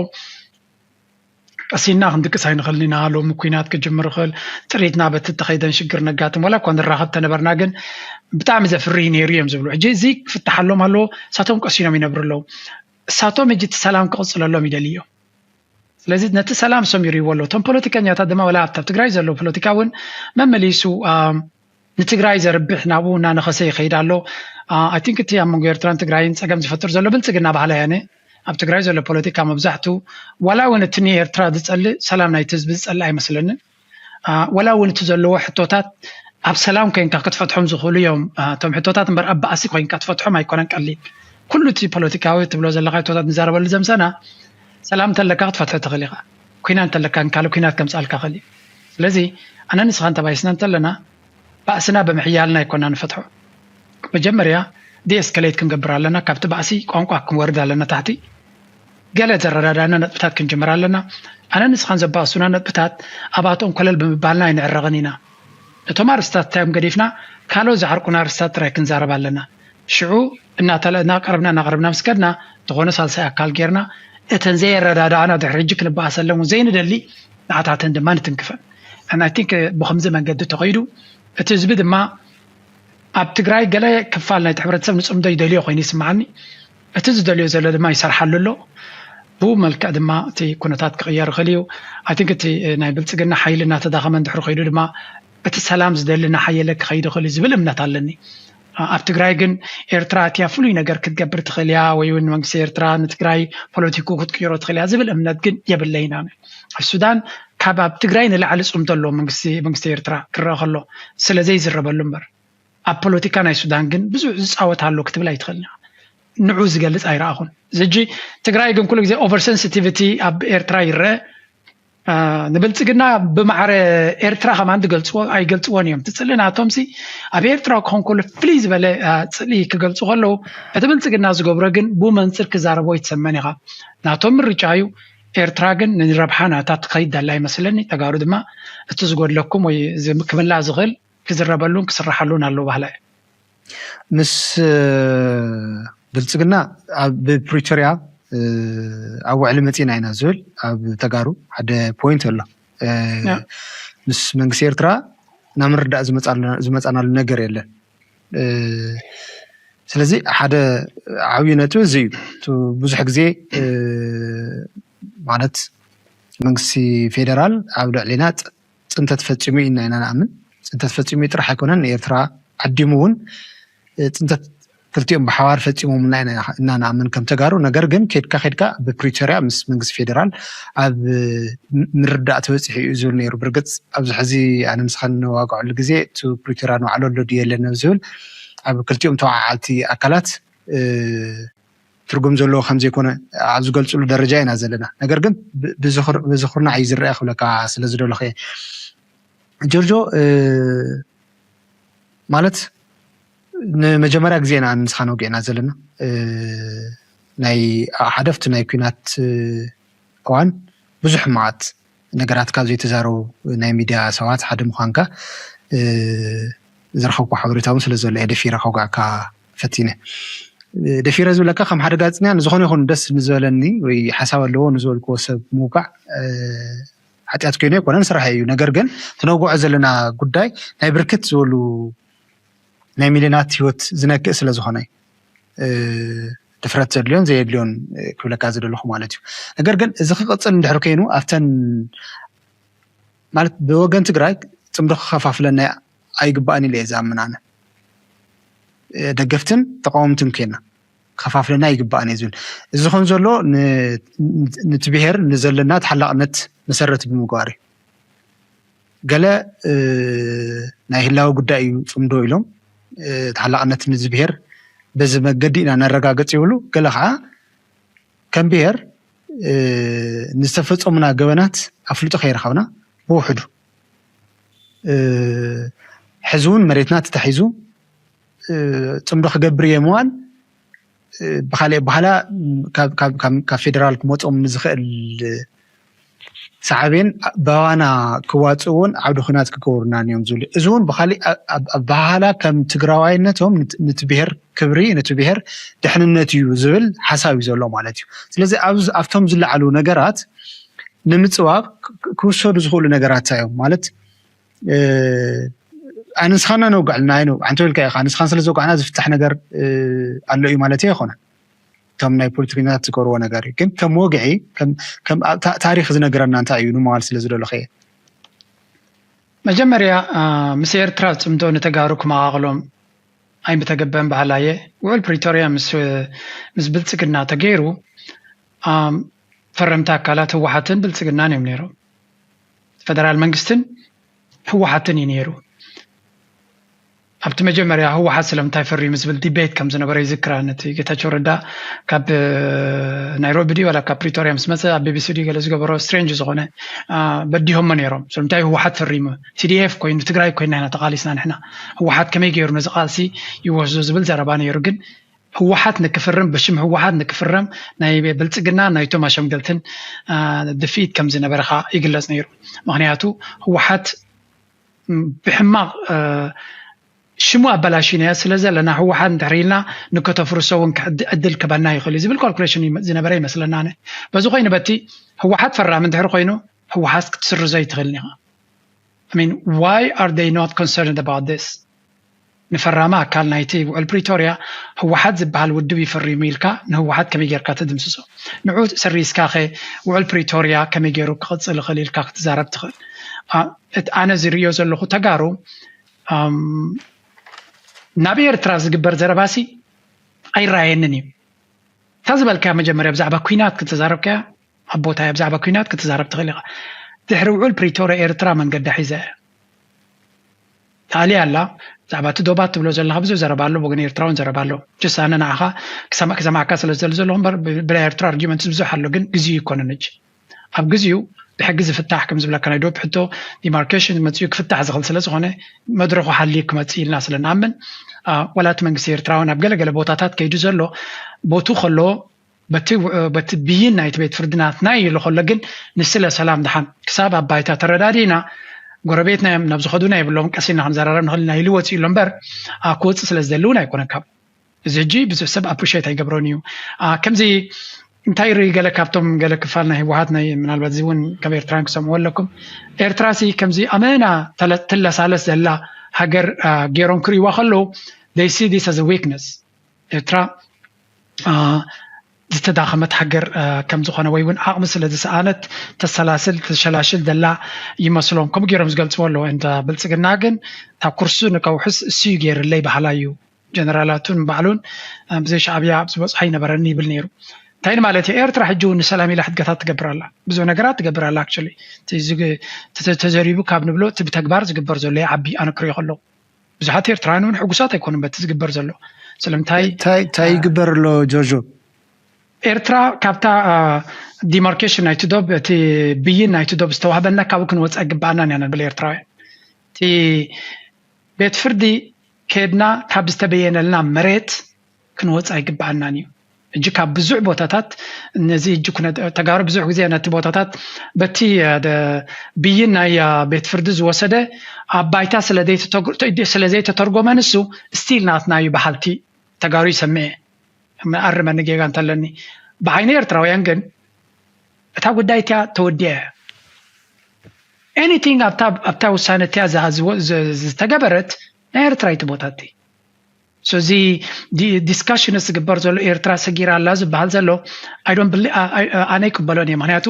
ቀሲና ክንድቅስ ኣይንኽእልን ኢና። ሎሚ ኲናት ክጅምር ይኽእል፣ ጥሪትና በቲ እተኸይደን ሽግር ነጋጥም፣ ዋላ እኳ ንራኸብ ተነበርና፣ ግን ብጣዕሚ ዘፍሪ እዩ ነይሩ እዮም ዝብሉ። ሕጂ እዚ ክፍትሓሎም ኣለዎ። እሳቶም ቀሲኖም ይነብሩ ኣለዉ። እሳቶም ሕጂ እቲ ሰላም ክቕፅለሎም ይደልዩ እዮም። ስለዚ ነቲ ሰላም እሶም ይርእይዎ ኣለዉ። እቶም ፖለቲከኛታት ድማ ዋላ ኣብታ ኣብ ትግራይ ዘለዉ ፖለቲካ እውን መመሊሱ፣ ኣም፣ ንትግራይ ዘርብሕ ናብኡ እናነኸሰ ይኸይድ ኣሎ። ኣ፣ I think እቲ ኣብ መንጎ ኤርትራን ትግራይን ጸገም ዝፈጥር ዘሎ ብልጽግና ባህላ እየ ኣነ። ኣብ ትግራይ ዘሎ ፖለቲካ መብዛሕቱ ዋላ እውን እቲ ንኤርትራ ዝጸልእ ሰላም ናይቲ ህዝቢ ዝጸልእ ኣይመስለንን። ኣ፣ ዋላ እውን እቲ ዘለዎ ሕቶታት ኣብ ሰላም ኮይንካ ክትፈትሖም ዝኽእሉ እዮም። ኣ፣ እቶም ሕቶታት እምበር ኣብ ባእሲ ኮይንካ ትፈትሖም ኣይኮነን ቀሊል። ኩሉ እቲ ፖለቲካዊ ትብሎ ዘለኻ ሕቶታት ንዛረበሉ ዘምሰና ሰላም እንተለካ ክትፈትሖ ትኽእል ኢኻ። ኩናት እንተለካ ግን ካልእ ኩናት ከምጽኣልካ ይኽእል እዩ። ስለዚ ኣነ ንስኻን ተባኢስና እንተለና ባእስና ብምሕያልና ኣይኮና ንፈትሖ። መጀመርያ ዲኤስከሌት ክንገብር ኣለና። ካብቲ ባእሲ ቋንቋ ክንወርድ ኣለና ታሕቲ። ገለ ዘረዳዳእና ነጥብታት ክንጅምር ኣለና። ኣነ ንስኻን ዘባእሱና ነጥብታት ኣብኣቶም ኮለል ብምባልና ኣይንዕረቕን ኢና። እቶም ኣርስታት እንታይ እዮም ገዲፍና፣ ካልኦት ዝዓርቁና ኣርስታት ጥራይ ክንዛረብ ኣለና። ሽዑ እናተለ-፣ እናቀረብና እናቀረብና ምስ ከድና፣ ዝኾነ ሳልሳይ ኣካል ጌርና፣ እተን ዘየረዳዳእና ድሕሪ ሕጂ ክንበኣሰለን እውን ዘይንደሊ፣ ንዓታተን ድማ ንትንክፈን። And I think ብኸምዚ መንገዲ ተኸይዱ፣ እቲ ህዝቢ ድማ ኣብ ትግራይ ገለ ክፋል ናይቲ ሕብረተሰብ ንፅምዶ ይደልዮ ኮይኑ ይስምዓኒ። እቲ ዝደልዮ ዘሎ ድማ ይሰርሓሉ ኣሎ። ብኡ መልክዕ ድማ እቲ ኩነታት ክቕየር ይኽእል እዩ። I think እቲ ናይ ብልፅግና ሓይሊ እናተዳኸመ እንድሕሪ ከይዱ ድማ እቲ ሰላም ዝደሊ እናሓየለ ክኸይድ ይኽእል እዩ ዝብል እምነት ኣለኒ። ኣብ ትግራይ ግን ኤርትራ ኣትያ ፍሉይ ነገር ክትገብር ትኽእል እያ፣ ወይ እውን መንግስቲ ኤርትራ ንትግራይ ፖለቲኩ ክትቅይሮ ትኽእል እያ ዝብል እምነት ግን የብለይን ኣነ። ኣብ ሱዳን ካብ ኣብ ትግራይ ንላዕሊ ፅምዶ ኣለዎ መንግስቲ፣ መንግስቲ ኤርትራ ክረአ ከሎ፣ ስለ ዘይዝረበሉ እምበር። ኣብ ፖለቲካ ናይ ሱዳን ግን ብዙሕ ዝፃወት ኣሎ ክትብል ኣይትኽእልን ኢኻ። ንዑ ዝገልፅ ኣይረኣኹን። እዚ ሕጂ ትግራይ ግን ኩሉ ግዜ ኦቨር ሴንሲቲቪቲ ኣብ ኤርትራ ይረአ። አ፣ ንብልፅግና ብማዕረ ኤርትራ ከማን ዝገልፅዎ ኣይገልፅዎን እዮም። ትፅሊ ናቶምሲ ኣብ ኤርትራ ክኾን ከሎ ፍልይ ዝበለ፣ አ፣ ፅልኢ ክገልፁ ከለዉ፣ እቲ ብልፅግና ዝገብሮ ግን ብኡ መንፅር ክዛረቦ ይትሰመን ኢኻ። ናቶም ምርጫ እዩ። ኤርትራ ግን ንረብሓ ናታ ትኸይድ ኣላ ይመስለኒ። ተጋሩ ድማ እቲ ዝጎድለኩም ወይ ክምላእ ዝኽእል ክዝረበሉን ክስራሓሉን ኣሎ ባህላ እዩ። ምስ ብልፅግና ኣብ ፕሪቶሪያ ኣብ ውዕሊ መፂና ኢና ዝብል ኣብ ተጋሩ ሓደ ፖይንት ኣሎ። ምስ መንግስቲ ኤርትራ ናብ ምርዳእ ዝመፃናሉ ነገር የለን። ስለዚ ሓደ ዓብዪ ነጥቢ እዚ እዩ። ብዙሕ ግዜ ማለት መንግስቲ ፌደራል ኣብ ልዕሊና ፅንተት ፈፂሙ ኢና ኢና ንኣምን። ፅንተት ፈፂሙ ጥራሕ ኣይኮነን፣ ንኤርትራ ዓዲሙ እውን ፅንተት ክልቲኦም ብሓባር ፈፂሞምና ኢና እና ንኣምን ከም ተጋሩ። ነገር ግን ከድካ ከድካ ብፕሪቶሪያ ምስ መንግስቲ ፌደራል ኣብ ምርዳእ ተበፂሑ እዩ ዝብል ነይሩ። ብርግፅ ኣብዚ ሕዚ ኣነ ንስኻ ንዋግዐሉ ግዜ እቲ ፕሪቶሪያ ንባዕሉ ኣሎ ድዩ የለን ዝብል ኣብ ክልቲኦም ተወዓዓልቲ ኣካላት ትርጉም ዘለዎ ከም ዘይኮነ ኣብ ዝገልፅሉ ደረጃ ኢና ዘለና። ነገር ግን ብዝኽርና እዩ ዝረአ ክብለካ ስለ ዝደለኹ እየ። ጆርጆ ማለት ንመጀመርያ ግዜ ኢና ንስኻን ወጊዕና ዘለና። ናይ ሓደፍቲ ናይ ኲናት እዋን ብዙሕ ሕማቓት ነገራት ካብ ዘይተዛረቡ ናይ ሚድያ ሰባት ሓደ ምዃንካ ዝረኸብኩ ሓበሬታ እውን ስለ ዘሎ እየ ደፊረ ከውጋዕካ ፈቲነ። ደፊረ ዝብለካ ከም ሓደ ጋዜጠኛ ንዝኾነ ይኹን ደስ ንዝበለኒ ወይ ሓሳብ ኣለዎ ንዝበልክዎ ሰብ ምውጋዕ ሓጢኣት ኮይኑ ኣይኮነን፣ ስራሕ እዩ። ነገር ግን ትነውግዖ ዘለና ጉዳይ ናይ ብርክት ዝበሉ ናይ ሚልዮናት ህይወት ዝነክእ ስለ ዝኾነ ድፍረት ዘድልዮን ዘየድልዮን ክብለካ ዝደለኹ ማለት እዩ። ነገር ግን እዚ ክቕፅል እንድሕር ኮይኑ ኣብተን ማለት ብወገን ትግራይ ፅምዶ ክኸፋፍለና ኣይግባእን ኢለ እየ ዝኣምን ኣነ። ደገፍትን ተቃወምትን ኮይና ክኸፋፍለና ኣይግባእን እየ ዝብል። እዚ ዝኾን ዘሎ ን- ን- ነቲ ብሄር ንዘለና ተሓላቕነት መሰረት ብምግባር እዩ። ገለ እ፣ ናይ ህላወ ጉዳይ እዩ ፅምዶ ኢሎም እ፣ ተሓላቕነት ንዚ ብሄር በዚ መገዲ ኢና ነረጋግፅ ይብሉ። ገለ ከዓ ከም ብሄር እ፣ ንዝተፈፀሙና ገበናት ኣፍልጦ ከይረኸብና ብውሕዱ እ፣ ሕዚ እውን መሬትና ተታሒዙ እ፣ ፅምዶ ክገብር እየ ምባል እ፣ ብካሊእ ኣበሃህላ ካብ- ካብ- ካብ- ካብ ፌደራል ክመፆም ንዝኽእል ሳዕቤን ባባና ክዋፅእዎን ዓውዲ ኹናት ክገብሩናን እዮም ዝብሉ። እዚ እውን ብካሊእ ኣ- ኣብ- ኣበሃህላ ከም ትግራዋይነቶም ነት- ነቲ ብሄር ክብሪ ነቲ ብሄር ድሕንነት እዩ ዝብል ሓሳብ እዩ ዘሎ ማለት እዩ። ስለዚ ኣብዚ ኣብቶም ዝለዓሉ ነገራት ንምፅባብ ክ- ክ- ክውሰዱ ዝኽእሉ ነገራት እንታይ እዮም ማለት እ፣ ኣነ ንስኻና ነውግዕልና ኣይኑ ኣንተ ኢልካ ኢኻ ንስኻን ስለ ዘውጋዕና ዝፍታሕ ነገር እ፣ ኣሎ እዩ ማለት ኣይኮነን። እቶም ናይ ፖለቲከኛታት ዝገብርዎ ነገር እዩ። ግን ከም ወግዒ ከም- ከም ኣብ ታ- ታሪኽ ዝነገረና እንታይ እዩ ንምባል ስለ ዝደለኹ እየ። መጀመርያ አ፣ ምስ ኤርትራ ፅምዶ ንተጋሩ ክመቓቕሎም ኣይምተገበን በሃላይ እየ። ውዕል ፕሪቶርያ ምስ ምስ ብልፅግና ተገይሩ ኣም፣ ፈረምቲ ኣካላት ህወሓትን ብልፅግናን እዮም ነይሮም። ፈደራል መንግስትን ህወሓትን እዩ ነይሩ። ኣብቲ መጀመርያ ህወሓት ስለምንታይ ፈሪሙ ዝብል ዲቤት ከም ዝነበረ ይዝክር። ነቲ ጌታቸው ረዳ ካብ ናይሮቢ ድዩ ዋላ ካብ ፕሪቶርያ ምስ መፀ ኣብ ቢቢሲ ድዩ ገለ ዝገበሮ ስትሬንጅ ዝኾነ አ፣ በዲሆሞ ነይሮም። ስለምንታይ ህወሓት ፈሪሙ? ቲዲኤፍ ኮይኑ ትግራይ ኮይና ኢና ተቓሊስና ንሕና፣ ህወሓት ከመይ ገይሩ ነዚ ቃልሲ ይወስዶ ዝብል ዘረባ ነይሩ። ግን ህወሓት ንክፍርም ብሽም ህወሓት ንክፍረም ናይ ብልፅግና ናይቶም ኣሸምገልትን አ፣ ድፍኢት ከም ዝነበረ ከዓ ይግለፅ ነይሩ። ምክንያቱ ህወሓት ም፣ ብሕማቕ እ፣ ሽሙ ኣበላሽናዮ ስለ ዘለና ህወሓት እንድሕር ኢልና ንከተፍርሶ እውን ክዕድ- ዕድል ክበና ይኽእል እዩ ዝብል ካልኩሌሽን ይመ- ዝነበረ ይመስለና። ኣነ በዚ ኮይኑ በቲ ህወሓት ፈራሚ እንድሕር ኮይኑ ህወሓት ክትስርዞ ይትኽእል ኢኻ። I mean, why are they not concerned about this? ንፈራሚ ኣካል ናይቲ ውዕል ፕሪቶርያ ህወሓት ዝበሃል ውድብ ይፈሪሙ ኢልካ ንህወሓት ከመይ ጌርካ ትድምስሶ? ንዑ ሰሪዝካ ኸ ውዕል ፕሪቶርያ ከመይ ገይሩ ክቕፅል ይኽእል ኢልካ ክትዛረብ ትኽእል? አ፣ እቲ ኣነ ዝርእዮ ዘለኹ ተጋሩ ኣም፣ ናብ ኤርትራ ዝግበር ዘረባሲ ኣይረኣየንን እዩ። እታ ዝበልካያ መጀመርያ ብዛዕባ ኲናት ክትዛረብካያ ኣብ ቦታያ ብዛዕባ ኲናት ክትዛረብ ትኽእል ኢኻ። ድሕሪ ውዕል ፕሪቶርያ ኤርትራ መንገዳ ሒዛ እያ። ተኣልያ ኣላ። ብዛዕባ እቲ ዶባት ትብሎ ዘለኻ ብዙሕ ዘረባ ኣሎ፣ ብወገን ኤርትራ እውን ዘረባ ኣሎ። ጀስ ኣነ ንዓኻ ክሰማ- ክሰማዕካ ስለ ዝደሊ ዘለኹ እምበር ብ- ብናይ ኤርትራ ኣርጊመንትስ ብዙሕ ኣሎ፣ ግን ግዜኡ ኣይኮነን ሕጂ። ኣብ ግዜኡ ብሕጊ ዝፍታሕ ከም ዝብለካ ናይ ዶብ ሕቶ ዲማርኬሽን መፂኡ ክፍታሕ ዝኽእል ስለ ዝኾነ መድረኹ ሓልዩ ክመፅእ ኢልና ስለ ንኣምን አ፣ ዋላ እቲ መንግስቲ ኤርትራ እውን ኣብ ገለገለ ቦታታት ከይዱ ዘሎ ቦቱ ከሎ በቲ ብይን ናይቲ ቤት ፍርዲ ናትና ኢሉ ከሎ ግን፣ ንስለ ሰላም ድሓን ክሳብ ኣብ ባይታ ተረዳዲእና፣ ጎረቤትና እዮም፣ ናብ ዝኸዱና የብሎም፣ ቀስ ኢልና ክንዘራረብ ንኽእል ኢና ኢሉ ወፂኡ ኣሎ እምበር፣ ክወፅእ ስለ ዝደሊ እውን ኣይኮነን። ካብ እዚ ሕጂ ብዙሕ ሰብ ኣፕሪሼት ኣይገብሮን እዩ። ከምዚ እንታይ ርኢ፣ ገለ ካብቶም፣ ገለ ክፋል ናይ ህወሓት፣ ናይ ምናልባት እዚ እውን ካብ ኤርትራን ክሰምዑ ኣለኩም፣ ኤርትራ ሲ ከምዚ ኣመና ትለሳለስ ዘላ ሃገር ገይሮም ክርእይዋ ከለዉ፣ they see this as a weakness። ኤርትራ ዝተዳኸመት ሃገር ከም ዝኾነ ወይ እውን ዓቕሚ ስለ ዝሰኣነት፣ ተሰላስል፣ ተሸላሽል ዘላ ይመስሎም። ከምኡ ገይሮም ዝገልፅዎ ኣለዉ። እንተ ብልፅግና ግን፣ እታ ኩርሱ ንከውሕስ እሱ እዩ ገይርለይ በሃላይ እዩ። ጀነራላቱን ባዕሉን ብዘይ ሻዕብያ ኣብዚ በፅሖ ኣይነበረን ይብል ነይሩ። እንታይ ማለት እዩ? ኤርትራ ሕጂ እውን ንሰላም ኢላ ሕድገታት ትገብር ኣላ፣ ብዙሕ ነገራት ትገብር ኣላ። ኣክቹዋሊ ተዘሪቡ ካብ ንብሎ፣ እቲ ብተግባር ዝግበር ዘሎ ይዓቢ። ኣነ ክሪኦ ከለኹ፣ ብዙሓት ኤርትራውያን እውን ሕጉሳት ኣይኮኑን በቲ ዝግበር ዘሎ። ስለምንታይ? እንታይ ይግበር ኣሎ ጆርጆ? ኤርትራ ካብታ ዲማርኬሽን ናይቲ ዶብ፣ እቲ ብይን ናይቲ ዶብ ዝተዋህበና፣ ካብኡ ክንወፅእ ኣይግበኣናን ኢና ንብል ኤርትራውያን። እቲ ቤት ፍርዲ ከድና ካብ ዝተበየነልና መሬት ክንወፅእ ኣይግበኣናን እዩ። እጂ ካብ ብዙሕ ቦታታት፣ ነዚ እጂ ተጋሩ ብዙሕ ግዜ ነቲ ቦታታት በቲ ብይን ናይ ቤት ፍርዲ ዝወሰደ ኣብ ባይታ ስለ ዘይተተርጎመ፣ ንሱ ስቲል ናትና እዩ በሃልቲ ተጋሩ ይሰምዐ። ኣርመኒ ጌጋ እንተለኒ፣ ብዓይኒ ኤርትራውያን ግን እታ ጉዳይ እቲያ ተወዲያ እያ። ኤኒቲንግ ኣብታ ውሳነ እቲያ ዝተገበረት ናይ ኤርትራ እዩ እቲ ቦታ እቲ። እዚ ዲስካሽን ዝግበር ዘሎ፣ ኤርትራ ሰጊራ ኣላ ዝበሃል ዘሎ፣ ኣነ ይቅበሎን እየ። ምክንያቱ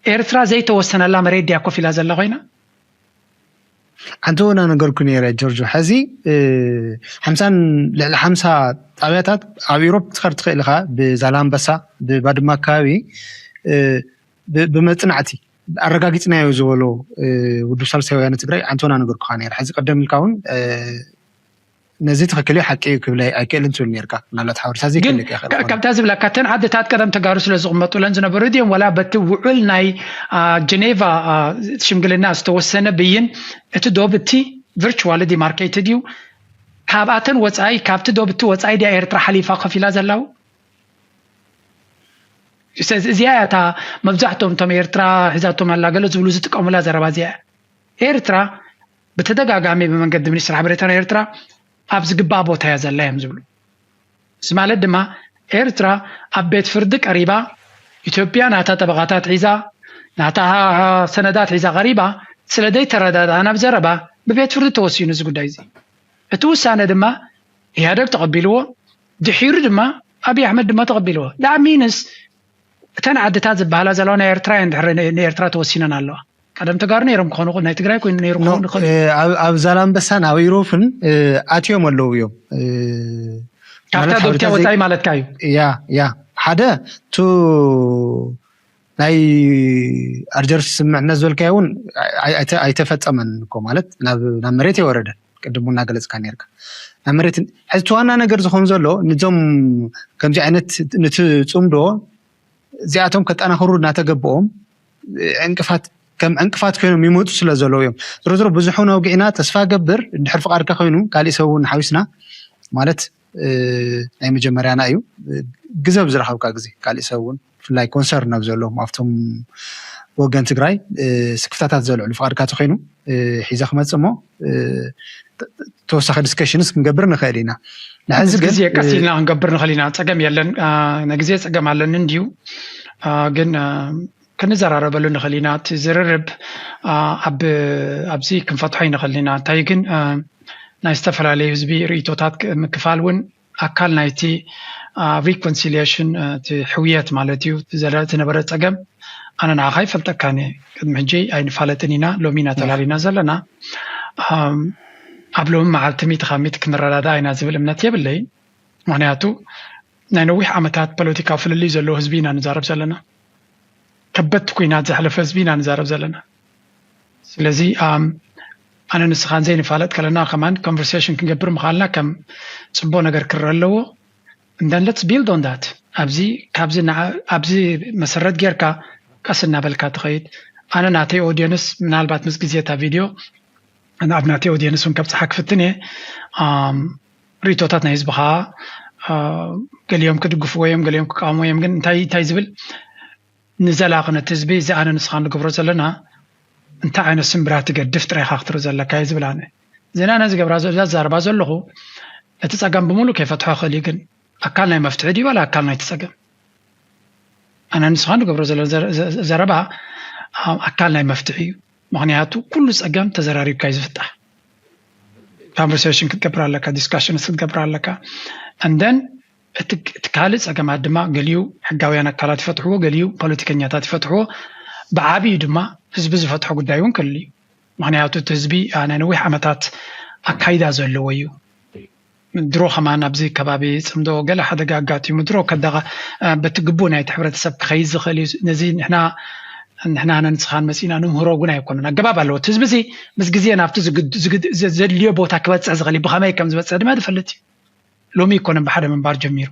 ኤርትራ ዘይተወሰነላ መሬት ድያ ኮፍ ኢላ ዘላ ኮይና? ሓንቲ ወና ነገርኩ ነይረ ጆርጆ። ሕዚ ሓምሳን ልዕሊ ሓምሳ ጣብያታት ኣብ ኢሮፕ ትኸድ ትኽእል ኢኻ፣ ብዛላምበሳ፣ ብባድማ ኣካባቢ ብመፅናዕቲ ኣረጋጊፅናዮ ዝበሎ ውድብ ሳልሳይ ወያነ ትግራይ ሓንቲ ወና ነገርኩኻ ነይረ። ሕዚ ቀደም ኢልካ እውን ነዚ ትኽክል እዩ፣ ሓቂ እዩ ክብል ኣይክእልን ትብል ነርካ። ምናልባት ሓበሬታ ዘይክልክ ይኽእል። ካብታ ዝብለካ፣ እተን ዓድታት ቀደም ተጋሩ ስለ ዝቕመጡለን ዝነበሩ ድዮም፣ ዋላ በቲ ውዑል ናይ ጀኔቫ ሽምግልና ዝተወሰነ ብይን፣ እቲ ዶብ እቲ ቨርቹዋሊ ዲማርኬትድ እዩ። ካብኣተን ወፃኢ፣ ካብቲ ዶብ እቲ ወፃኢ ድያ ኤርትራ ሓሊፋ ከፊላ ዘላው? እዚኣ እያ እታ መብዛሕትኦም እቶም ኤርትራ ሒዛቶም ኣላ ገለ ዝብሉ ዝጥቀሙላ ዘረባ እዚኣ። ኤርትራ ብተደጋጋሚ ብመንገዲ ሚኒስትሪ ሓበሬታ ናይ ኤርትራ ኣብ ዝግባእ ቦታ እያ ዘላ እዮም ዝብሉ። እዚ ማለት ድማ ኤርትራ ኣብ ቤት ፍርዲ ቀሪባ፣ ኢትዮጵያ ናታ ጠበቓታት ሒዛ፣ ናታ ሰነዳት ሒዛ ቀሪባ፣ ስለ ዘይተረዳድኣና ብዘረባ ብቤት ፍርዲ ተወሲኑ እዚ ጉዳይ እዚ። እቲ ውሳነ ድማ ኢህኣደግ ተቐቢልዎ፣ ድሒሩ ድማ ኣብይ ኣሕመድ ድማ ተቐቢልዎ። ዳኣ ሚንስ እተን ዓድታት ዝበሃላ ዘለዋ ናይ ኤርትራ እየን ድሕሪ ንኤርትራ ተወሲነን ኣለዋ። ቀደም ተጋሩ ነይሮም ክኾኑ ይኽእሉ፣ ናይ ትግራይ ኮይኑ ነይሩ ክኾኑ ይኽእሉ። ኣብ ዛላምበሳን ኣብ ኢሮፍን ኣትዮም ኣለዉ እዮም። ካብታ ዶብትያ ወፃኢ ማለትካ እዩ። ያ ያ ሓደ ቱ ናይ ኣርጀርስ ስምምዕነት ዝበልካዮ እውን ኣይተፈፀመን እኮ፣ ማለት ናብ መሬት የወረደ። ቅድም እናገለፅካ ነርካ ናብ መሬት። ሕዚ እቲ ዋና ነገር ዝኸውን ዘሎ ንዞም ከምዚ ዓይነት ንቲ ፅምዶ እዚኣቶም ከጠናኽሩ እናተገብኦም ዕንቅፋት ከም ዕንቅፋት ኮይኖም ይመፁ ስለ ዘለዉ እዮም። ዝሮ ዝሮ ብዙሕ እውን ኣውጊዕና፣ ተስፋ ገብር እንድሕር ፍቓድካ ኮይኑ ካሊእ ሰብ እውን ሓዊስና ማለት ናይ መጀመርያና እዩ። ግዘብ ዝረኸብካ ግዜ ካሊእ ሰብ እውን ብፍላይ ኮንሰርን ኣብ ዘለዎም ኣብቶም ወገን ትግራይ ስክፍታታት ዘልዕሉ ፍቓድካ ተኮይኑ ሒዘ ክመፅእ እሞ ተወሳኺ ዲስከሽንስ ክንገብር ንኽእል ኢና። ንሕዚ ግን ግዜ ቀስ ኢልና ክንገብር ንኽእል ኢና፣ ፀገም የለን። ንግዜ ፀገም ኣለኒ እንድዩ፣ ግን ክንዘራረበሉ ንኽእል ኢና። እቲ ዝርርብ ኣብዚ ክንፈትሖ ይንኽእል ኢና። እንታይ ግን ናይ ዝተፈላለዩ ህዝቢ ርእይቶታት ምክፋል እውን ኣካል ናይቲ ሪኮንሲሊሽን፣ እቲ ሕውየት ማለት እዩ። ዝነበረ ፀገም ኣነ ንዓኻ ይፈልጠካን እየ፣ ቅድሚ ሕጂ ኣይንፋለጥን ኢና፣ ሎሚ ኢና ተላሊና ዘለና። ኣብ ሎሚ መዓልቲ ሚእቲ ካብ ሚእቲ ክንረዳዳእ ኢና ዝብል እምነት የብለይን። ምክንያቱ ናይ ነዊሕ ዓመታት ፖለቲካዊ ፍልልይ ዘለዎ ህዝቢ ኢና ንዛረብ ዘለና። ከበድቲ ኩናት ዘሕለፈ ህዝቢ ኢና ንዛረብ ዘለና። ስለዚ ኣነ ንስኻን ዘይንፋለጥ ከለና ከማን ኮንቨርሴሽን ክንገብር ምኻልና ከም ፅቡቅ ነገር ክረአ ኣለዎ። And then let's build on that። ኣብዚ ካብዚ ኣብዚ መሰረት ጌርካ ቀስ እናበልካ ትኸይድ። ኣነ ናተይ ኦዲየንስ ምናልባት ምስ ግዜ እታ ቪድዮ ኣብ ናተይ ኦዲየንስ እውን ከብፅሓ ክፍትን እየ። ርእይቶታት ናይ ህዝቢ ከዓ ገሊኦም ክድግፍዎ እዮም፣ ገሊኦም ክቃወምዎ እዮም። ግን እንታይ እንታይ ዝብል ንዘላቂ ነቲ ህዝቢ እዚ ኣነ ንስኻ ንገብሮ ዘለና እንታይ ዓይነት ስምብራት ትገድፍ ጥራይካ ክትርኢ ዘለካ እዩ ዝብል። ኣነ እዚ ኣነ ዝገብራ ዘዛርባ ዘለኹ እቲ ፀገም ብምሉእ ከይፈትሖ ክእል እዩ፣ ግን ኣካል ናይ መፍትሒ ድዩ ዋላ ኣካል ናይቲ ፀገም? ኣነ ንስኻ ንገብሮ ዘሎ ዘረባ ኣካል ናይ መፍትሒ እዩ። ምክንያቱ ኩሉ ፀገም ተዘራሪብካ እዩ ዝፍታሕ። ኮንቨርሴሽን ክትገብር ኣለካ፣ ዲስካሽንስ ክትገብር ኣለካ። እንደን እቲ ካልእ ፀገማት ድማ ገሊኡ ሕጋውያን ኣካላት ይፈትሕዎ፣ ገሊኡ ፖለቲከኛታት ይፈትሕዎ። ብዓብዩ ድማ ህዝቢ ዝፈትሖ ጉዳይ እውን ክህሉ እዩ። ምክንያቱ እቲ ህዝቢ ናይ ነዊሕ ዓመታት ኣካይዳ ዘለዎ እዩ። ድሮ ከማን ኣብዚ ከባቢ ፅምዶ ገለ ሓደጋ ኣጋጢሙ ድሮ ከዳጋ በቲ ግቡእ ናይቲ ሕብረተሰብ ክኸይድ ዝኽእል እዩ። ነዚ ንሕና ንሕና ነንስኻን መፂና ንምህሮ እውን ኣይኮነን። ኣገባብ ኣለዎ። እቲ ህዝቢ እዚ ምስ ግዜ ናብቲ ዘድልዮ ቦታ ክበፅሕ ዝኽእል እዩ። ብኸመይ ከም ዝበፅሕ ድማ ዝፈልጥ እዩ። ሎሚ ኣይኮነን ብሓደ ምንባር ጀሚሩ።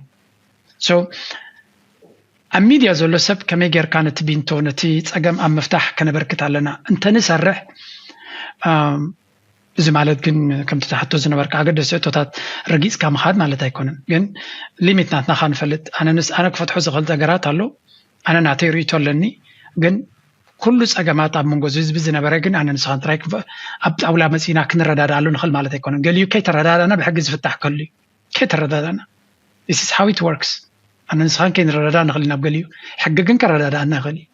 ኣብ ሚድያ ዘሎ ሰብ ከመይ ጌርካ ነቲ ቢንቶ ነቲ ፀገም ኣብ ምፍታሕ ከነበርክት ኣለና እንተንሰርሕ እዚ ማለት ግን ከምቲ ትሓቶ ዝነበርካ ኣገደስቲ ሕቶታት ረጊፅካ ምኻድ ማለት ኣይኮነን። ግን ሊሚት ናትና ካ ንፈልጥ። ኣነ ክፈትሖ ዝኽእል ነገራት ኣሎ። ኣነ ናተይ ርእይቶ ኣለኒ። ግን ኩሉ ፀገማት ኣብ መንጎ ህዝቢ ዝነበረ ግን ኣነ ንስኻን ጥራይ ኣብ ጣውላ መፂና ክንረዳድኣሉ ንኽእል ማለት ኣይኮነን። ገሊኡ ከይተረዳዳና ብሕጊ ዝፍታሕ ከሉ እዩ። ከይተረዳዳና this is how it works። ኣነ ንስኻን ከይንረዳዳ ንኽእል ናብ ገሊኡ ሕጊ ግን ከረዳዳኣና ይኽእል እዩ።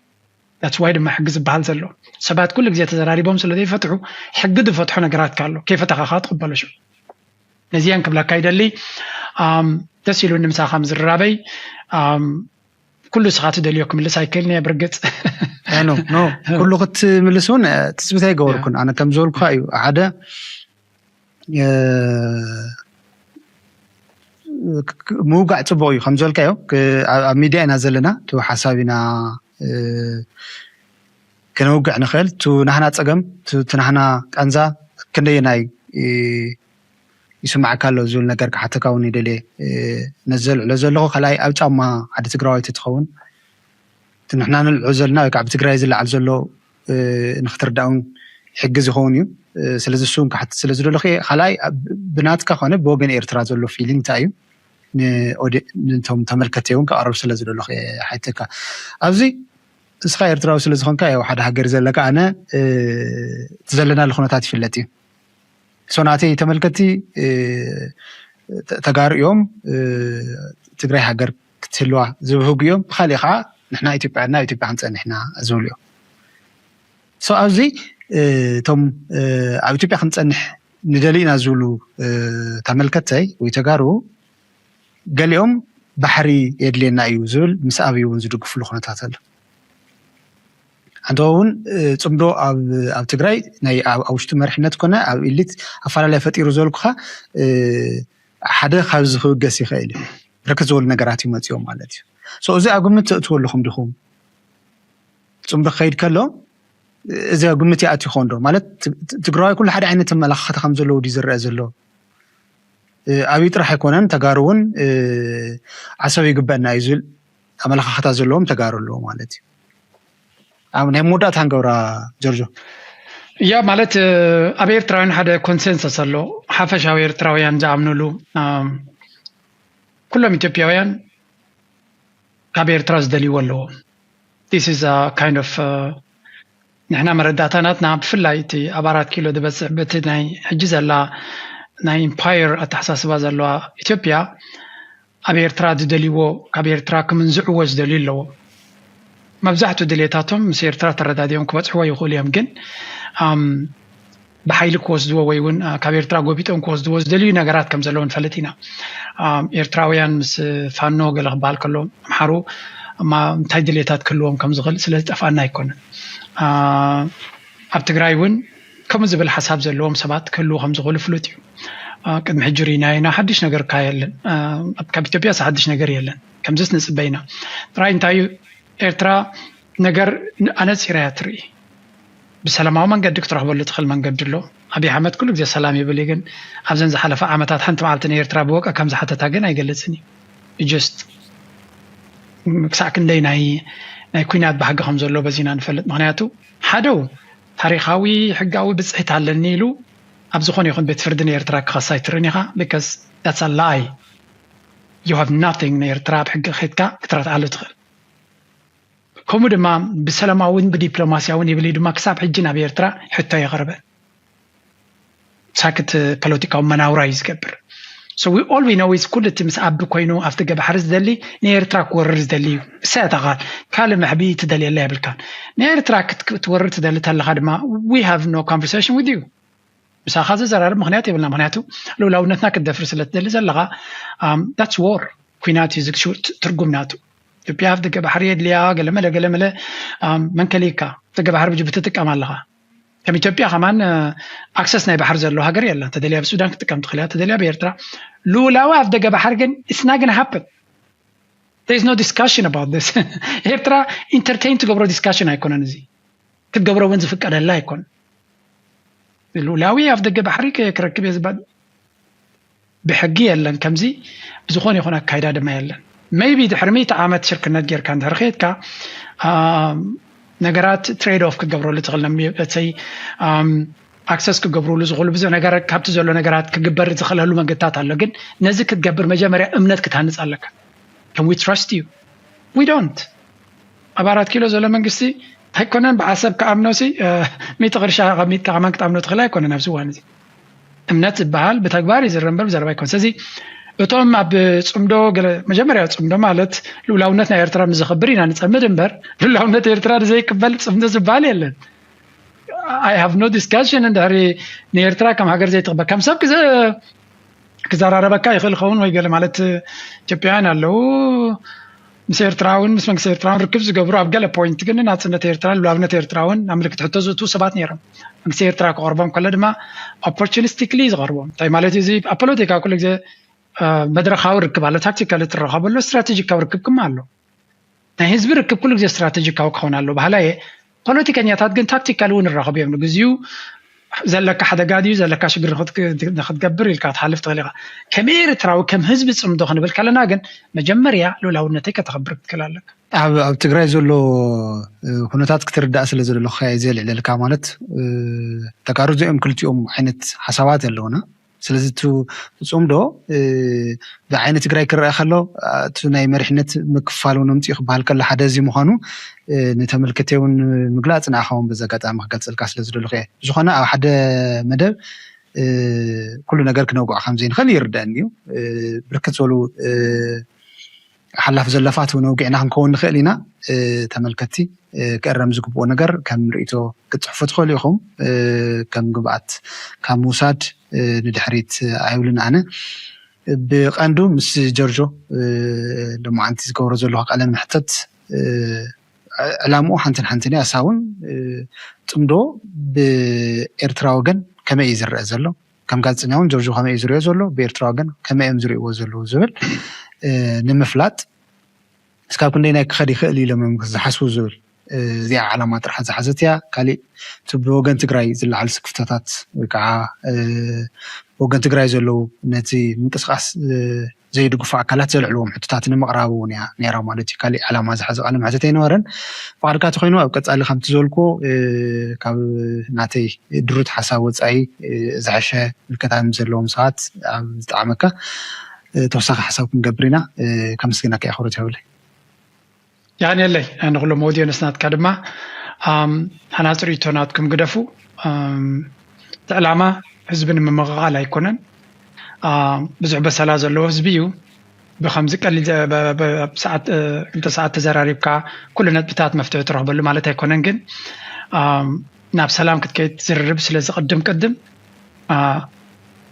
That's why ድማ ሕጊ ዝበሃል ዘሎ ሰባት ኩሉ ግዜ ተዘራሪቦም ስለ ዘይፈትሑ ሕጊ ዝፈትሖ ነገራት ካሎ ከይፈተኻ ከዓ ትቕበሎ ሽዑ። ነዚያን ክብለካ ይደሊ። ደስ ኢሉ ንምሳኻ ምዝርራበይ። ኩሉ ስኻ ትደልዮ ክምልስ ኣይክእልን እየ ብርግፅ። ኖ ኖ ኩሉ ክትምልስ እውን ትፅቢት ኣይገበርኩን። ኣነ ከም ዝበልኩኻ እዩ ሓደ ምውጋዕ ፅቡቅ እዩ ከም ዝበልካዮ ኣብ ሚድያ ኢና ዘለና ቱ ሓሳብ ኢና ክነውግዕ ንኽእል ቱ ናህና ፀገም ቱ ናህና ቃንዛ ክንደየናይ ይስማዕካ ኣሎ ዝብል ነገር ክሓተካ እውን ይደልየ ነዚ ዘልዕሎ ዘለኹ ካልኣይ ኣብ ጫማ ዓዲ ትግራዋይ ትኸውን እቲ ንሕና ንልዑ ዘለና ወይ ከዓ ብትግራይ ዝለዓል ዘሎ ንክትርዳእ እውን ሕጊ ዝኸውን እዩ። ስለዚ እሱ ክሓትት ስለ ዝደለኹ እየ። ካልኣይ ብናትካ ኮነ ብወገን ኤርትራ ዘሎ ፊሊንግ እንታይ እዩ? ንቶም ተመልከቲ እውን ክቐርብ ስለ ዝደለኹ እየ ሓተካ። ኣብዚ እስኻ ኤርትራዊ ስለ ዝኾንካ ያው ሓደ ሃገር ዘለካ ኣነ እቲ ዘለናሉ ኩነታት ይፍለጥ እዩ። ሶ ናተይ ተመልከቲ ተጋሩ እዮም ትግራይ ሃገር ክትህልዋ ዝብህጉ እዮም። ብካሊእ ከዓ ንሕና ኢትዮጵያ ና ኢትዮጵያ ክንፀንሕ ኢና ዝብሉ እዮም። ሶ ኣብዚ እቶም ኣብ ኢትዮጵያ ክንፀንሕ ንደሊ ኢና ዝብሉ ተመልከተይ ወይ ተጋሩ ገሊኦም ባሕሪ የድልየና እዩ ዝብል ምስ ኣብይ እውን ዝድግፍሉ ኩነታት ኣሎ። ሓንቲ እውን ፅምዶ ኣብ ትግራይ ናይ ኣብ ውሽጢ መሪሕነት ኮነ ኣብ ኢሊት ኣፈላለየ ፈጢሩ ዘልኩካ ሓደ ካብዚ ክብገስ ይኽእል እዩ። ብርክት ዝበሉ ነገራት ይመፅኦም ማለት እዩ። እዚ ኣብ ግምት ተእትዎ ኣለኹም ዲኹም? ፅምዶ ክኸይድ ከሎ እዚ ኣብ ግምት ይኣትዩ ይኸውን ዶ ማለት ትግራዋይ ኩሉ ሓደ ዓይነት ኣመለኻኽታ ከም ዘለዎ ድዩ ዝረአ ዘሎ? ኣብይ ጥራሕ ኣይኮነን ተጋሩ እውን ዓሰብ ይግበአና እዩ ዝብል ኣመለኻኽታ ዘለዎም ተጋሩ ኣለዎ ማለት እዩ። ኣብ ናይ መወዳእታ ንገብራ ጆርጆ። ያ ማለት ኣብ ኤርትራውያን ሓደ ኮንሰንሰስ ኣሎ ሓፈሻዊ ኤርትራውያን ዝኣምንሉ ኩሎም ኢትዮጵያውያን ካብ ኤርትራ ዝደልይዎ ኣለዎም። This is kind of ንሕና መረዳእታ ናትና ብፍላይ እቲ ኣብ ኣራት ኪሎ ዝበፅሕ በቲ ናይ ሕጂ ዘላ ናይ ኢምፓየር ኣተሓሳስባ ዘለዋ ኢትዮጵያ ኣብ ኤርትራ ዝደልይዎ ካብ ኤርትራ ክምንዝዕዎ ዝደልዩ ኣለዎም። መብዛሕትኡ ድሌታቶም ምስ ኤርትራ ተረዳዲኦም ክበፅሕዎ ይኽእሉ እዮም፣ ግን ብሓይሊ ክወስድዎ ወይ እውን ካብ ኤርትራ ጎቢጦም ክወስድዎ ዝደልዩ ነገራት ከም ዘለዉ ንፈልጥ ኢና። ኤርትራውያን ምስ ፋኖ ገለ ክበሃል ከሎ ኣምሓሩ እንታይ ድሌታት ክህልዎም ከም ዝኽእል ስለ ዝጠፍኣና ኣይኮነን። ኣብ ትግራይ እውን ከምኡ ዝብል ሓሳብ ዘለዎም ሰባት ክህልዉ ከም ዝኽእሉ ፍሉጥ እዩ። ቅድሚ ሕጂ ርኢናዮ ኢና፣ ሓድሽ ነገር እካ የለን። ካብ ኢትዮጵያስ ሓድሽ ነገር የለን። ከምዚስ ንፅበ ኢና። ጥራይ እንታይ እዩ ኤርትራ ነገር ኣነፂራ እያ ትርኢ። ብሰላማዊ መንገዲ ክትረኽበሉ ትኽእል መንገዲ ኣሎ። ኣብይ ኣሕመድ ኩሉ ግዜ ሰላም ይብል እዩ፣ ግን ኣብዘን ዝሓለፋ ዓመታት ሓንቲ መዓልቲ ንኤርትራ ብወቀ ከም ዝሓተታ ግን ኣይገልፅን እዩ። ጀስት ክሳዕ ክንደይ ናይ ናይ ኩናት ባህጊ ከም ዘሎ በዚና ንፈልጥ። ምክንያቱ ሓደው ታሪኻዊ ሕጋዊ ብፅሒት ኣለኒ ኢሉ ኣብ ዝኾነ ይኹን ቤት ፍርዲ ንኤርትራ ክኸሳ ኣይትርእን ኢኻ። Because that's a lie። you have nothing ንኤርትራ ብሕጊ ከድካ ክትረትዓሉ ትኽእል። ከምኡ ድማ ብሰላማውን ብዲፕሎማስያውን ይብል እዩ ድማ ክሳብ ሕጂ ናብ ኤርትራ ሕቶ የቕርበ ሳክት ፖለቲካዊ መናውራ እዩ ዝገብር። So we all we know is ኩሉ እቲ ምስ ኣቢ ኮይኑ ኣብቲ ገባሕሪ ዝደሊ ንኤርትራ ክወርር ዝደሊ እዩ። እሳ እታ ቃል ካልእ መሕቢ ትደልየላ የብልካን። ንኤርትራ ክትወርር ትደሊ ተለኻ ድማ we have no conversation with you። ምሳኻ ዘዘራርብ ምክንያት የብልና። ምክንያቱ ልኡላውነትና ክትደፍር ስለ ትደሊ ዘለኻ that's war ኩናት እዩ ዝግሹ ትርጉም ናቱ። ኢትዮጵያ ኣብ ደገ ባሕሪ የድልያ ገለመለ ገለመለ መንከሊካ ደገ ባሕሪ ብጅቡቲ ትጥቀም ኣለኻ። ከም ኢትዮጵያ ከማን ኣክሰስ ናይ ባሕሪ ዘለዎ ሃገር የለን። ተደልያ ብሱዳን ክትጥቀም ትኽእል እያ፣ ተደልያ ብኤርትራ። ልኡላዊ ኣብ ደገ ባሕሪ ግን it's not gonna happen. There is no discussion about this. ኤርትራ ኢንተርቴን ትገብሮ ዲስካሽን ኣይኮነን፣ እዚ ክትገብሮ እውን ዝፍቀደላ ኣይኮን። ልኡላዊ ኣብ ደገ ባሕሪ ክረክብ እየ ዝበል ብሕጊ የለን። ከምዚ ብዝኾነ ይኹን ኣካይዳ ድማ የለን። maybe ድሕሪ ሚእቲ ዓመት ሽርክነት ጌርካ እንድሕር ከየድካ ነገራት ትሬድ ኦፍ ክገብረሉ ትኽእል ነሰይ ኣክሰስ ክገብርሉ ዝኽእሉ ብዙሕ ነገራት ካብቲ ዘሎ ነገራት ክግበር ዝኽእለሉ መንገድታት ኣሎ። ግን ነዚ ክትገብር መጀመርያ እምነት ክትሃንፅ ኣለካ። Can we trust you? We don't. ኣብ ኣራት ኪሎ ዘሎ መንግስቲ ኣይኮነን ብዓሰብ ክኣምኖ ሲ ሚእቲ ቅርሻ ኣቐሚጥካ ከማን ክትኣምኖ ትኽእል ኣይኮነን። ኣብዚ እዋን እዚ እምነት ዝበሃል ብተግባር እዩ ዝረምበር ብዘረባ ኣይኮን። ስለዚ እቶም ኣብ ፅምዶ መጀመርያ ፅምዶ ማለት ልኡላውነት ናይ ኤርትራ ንዘኽብር ኢና ንፀምድ እምበር ልኡላውነት ኤርትራ ንዘይቅበል ፅምዶ ዝበሃል የለን። I have no discussion እንድሕሪ ንኤርትራ ከም ሃገር ዘይትቕበል ከም ሰብ ክዘራረበካ ይኽእል ኸውን ወይ ገለ ማለት ኢትዮጵያውያን ኣለዉ ምስ ኤርትራውን ምስ መንግስቲ ኤርትራውን ርክብ ዝገብሩ ኣብ ገለ ፖይንት ግን ናፅነት ኤርትራ ልሉኣብነት ኤርትራውን ኣብ ምልክት ሕቶ ዝእትዉ ሰባት ነይሮም። መንግስቲ ኤርትራ ክቐርቦም ከሎ ድማ ኦፖርቹኒስቲክሊ ዝቐርቦም እንታይ ማለት እዚ ኣብ ፖለቲካ ኩሉ ግዜ መድረካዊ ርክብ ኣሎ፣ ታክቲካሊ ትረኸበሉ ስትራቴጂካዊ ርክብ ክማ ኣሎ። ናይ ህዝቢ ርክብ ኩሉ ግዜ ስትራቴጂካዊ ክኸውን ኣሎ ባህላ እየ። ፖለቲከኛታት ግን ታክቲካሊ እውን ይራኸቡ እዮም። ንግዚኡ ዘለካ ሓደጋ ድዩ ዘለካ ሽግር ንክትገብር ኢልካ ትሓልፍ ትኽእል ኢኻ። ከም ኤርትራዊ ከም ህዝቢ ፅምዶ ክንብል ከለና ግን መጀመርያ ልኡላውነተይ ከተኽብር ክትክእል ኣለካ። ኣብ ትግራይ ዘሎ ኩነታት ክትርዳእ ስለ ዘለካ እየ ዘልዕለልካ። ማለት ተጋሩ እዚኦም ክልቲኦም ዓይነት ሓሳባት ኣለውና። ስለዚ እቲ ፅምዶ ብዓይኒ ትግራይ ክረአ ከሎ እቲ ናይ መሪሕነት ምክፋል እውን ኣምፅኡ ክበሃል ከሎ ሓደ እዚ ምዃኑ ንተመልከተይ እውን ምግላፅ ንኣኻ እውን በዚ ኣጋጣሚ ክገልፀልካ ስለ ዝደለኹ እየ። ዝኾነ ኣብ ሓደ መደብ ኩሉ ነገር ክነውግዖ ከም ዘይንኽእል ይርደአኒ እዩ። ብርክት ዝበሉ ሓላፍ ዘለፋት እውን ኣውጊዕና ክንከውን ንኽእል ኢና። ተመልከትቲ ክእረም ዝግብኦ ነገር ከም ርእይቶ ክትፅሕፉ ትኽእሉ ኢኹም። ከም ግብኣት ካብ ምውሳድ ንድሕሪት ኣይብልን። ኣነ ብቐንዱ ምስ ጆርጆ ሎማዓንቲ ዝገብሮ ዘለኹ ቃለ መሕተት ዕላምኡ ሓንትን ሓንትን እያ። እሳ እውን ፅምዶ ብኤርትራ ወገን ከመይ እዩ ዝረአ ዘሎ፣ ከም ጋዜጠኛ እውን ጆርጆ ከመይ እዩ ዝሪኦ ዘሎ፣ ብኤርትራ ወገን ከመይ እዮም ዝሪእዎ ዘለዉ ዝብል ንምፍላጥ እስካብ ክንደይ ናይ ክኸድ ይኽእል ኢሎም እዮም ዝሓስቡ ዝብል እዚኣ ዓላማ ጥራሕ ዝሓዘት እያ። ካሊእ እቲ ብወገን ትግራይ ዝለዓል ስክፍታታት ወይ ከዓ ወገን ትግራይ ዘለዉ ነቲ ምንቅስቃስ ዘይድግፉ ኣካላት ዘልዕልዎም ሕቶታት ንምቕራብ እውን እያ ነይራ ማለት እዩ። ካሊእ ዓላማ ዝሓዘ ቃለ መሕተት ኣይነበረን። ፍቓድካ ተኮይኑ ኣብ ቀፃሊ ከምቲ ዝበልኩ ካብ ናተይ ድሩት ሓሳብ ወፃኢ ዝሐሸ ምልከታ ዘለዎም ሰባት ኣብ ዝጠዓመካ ተወሳኺ ሓሳብ ክንገብር ኢና። ከመስግነካ እየ ክብረት ይሃብለይ። ያኔለይ ንኩሎም ኦዲየንስ ናትካ ድማ ሓናፂ ርእይቶ ናትኩም ግደፉ። እቲ ዕላማ ህዝቢ ንምምቕቓል ኣይኮነን። ብዙሕ በሰላ ዘለዎ ህዝቢ እዩ። ብከምዚ ቀሊል ክልተ ሰዓት ተዘራሪብካ ኩሉ ነጥብታት መፍትሒ ትረኽበሉ ማለት ኣይኮነን። ግን ናብ ሰላም ክትከይድ ዝርርብ ስለ ዝቕድም ቅድም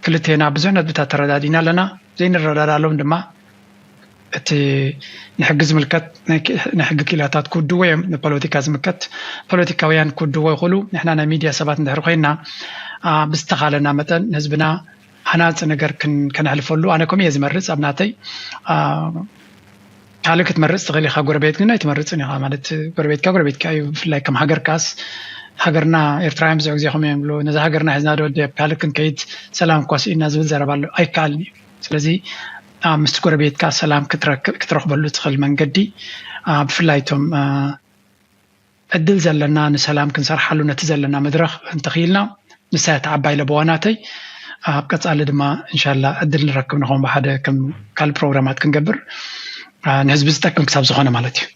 ክልቴና ብዙሕ ነጥብታት ተረዳዲና ኣለና። ዘይንረዳዳሎም ድማ እቲ ንሕጊ ዝምልከት ናይ ሕጊ ክኢላታት ክውድዎ እዮም። ንፖለቲካ ዝምከት ፖለቲካውያን ክውድዎ ይኽእሉ። ንሕና ናይ ሚድያ ሰባት እንድሕር ኮይንና ብዝተኻለና መጠን ንህዝብና ሃናፂ ነገር ከነሕልፈሉ ኣነ ከምኡ እየ ዝመርፅ። ኣብ ናተይ ካልእ ክትመርፅ ትኽእል ኢኻ፣ ጎረቤት ግን ኣይትመርፅን ኢኻ። ማለት ጎረቤትካ ጎረቤትካ እዩ። ብፍላይ ከም ሃገርካስ ሃገርና ኤርትራውያን ብዙሕ ግዜ ከምኡ እዮም ዝብሉ፣ ነዛ ሃገርና ሒዝና ዶ ደብ ካልእ ክንከይድ ሰላም እኳ ስኢንና ዝብል ዘረባ ኣሎ። ኣይከኣልን እዩ። ስለዚ ምስ ጎረቤትካ ሰላም ክትረክብ ክትረኽበሉ ትኽእል መንገዲ ብፍላይ እቶም ዕድል ዘለና ንሰላም ክንሰርሓሉ ነቲ ዘለና መድረኽ እንተኽኢልና ንሳ እያ ዓባይ ለበዋ ናተይ። ኣብ ቀፃሊ ድማ እንሻላ ዕድል ንረክብ ንኸውን ብሓደ ከም ካልእ ፕሮግራማት ክንገብር ንህዝቢ ዝጠቅም ክሳብ ዝኾነ ማለት እዩ።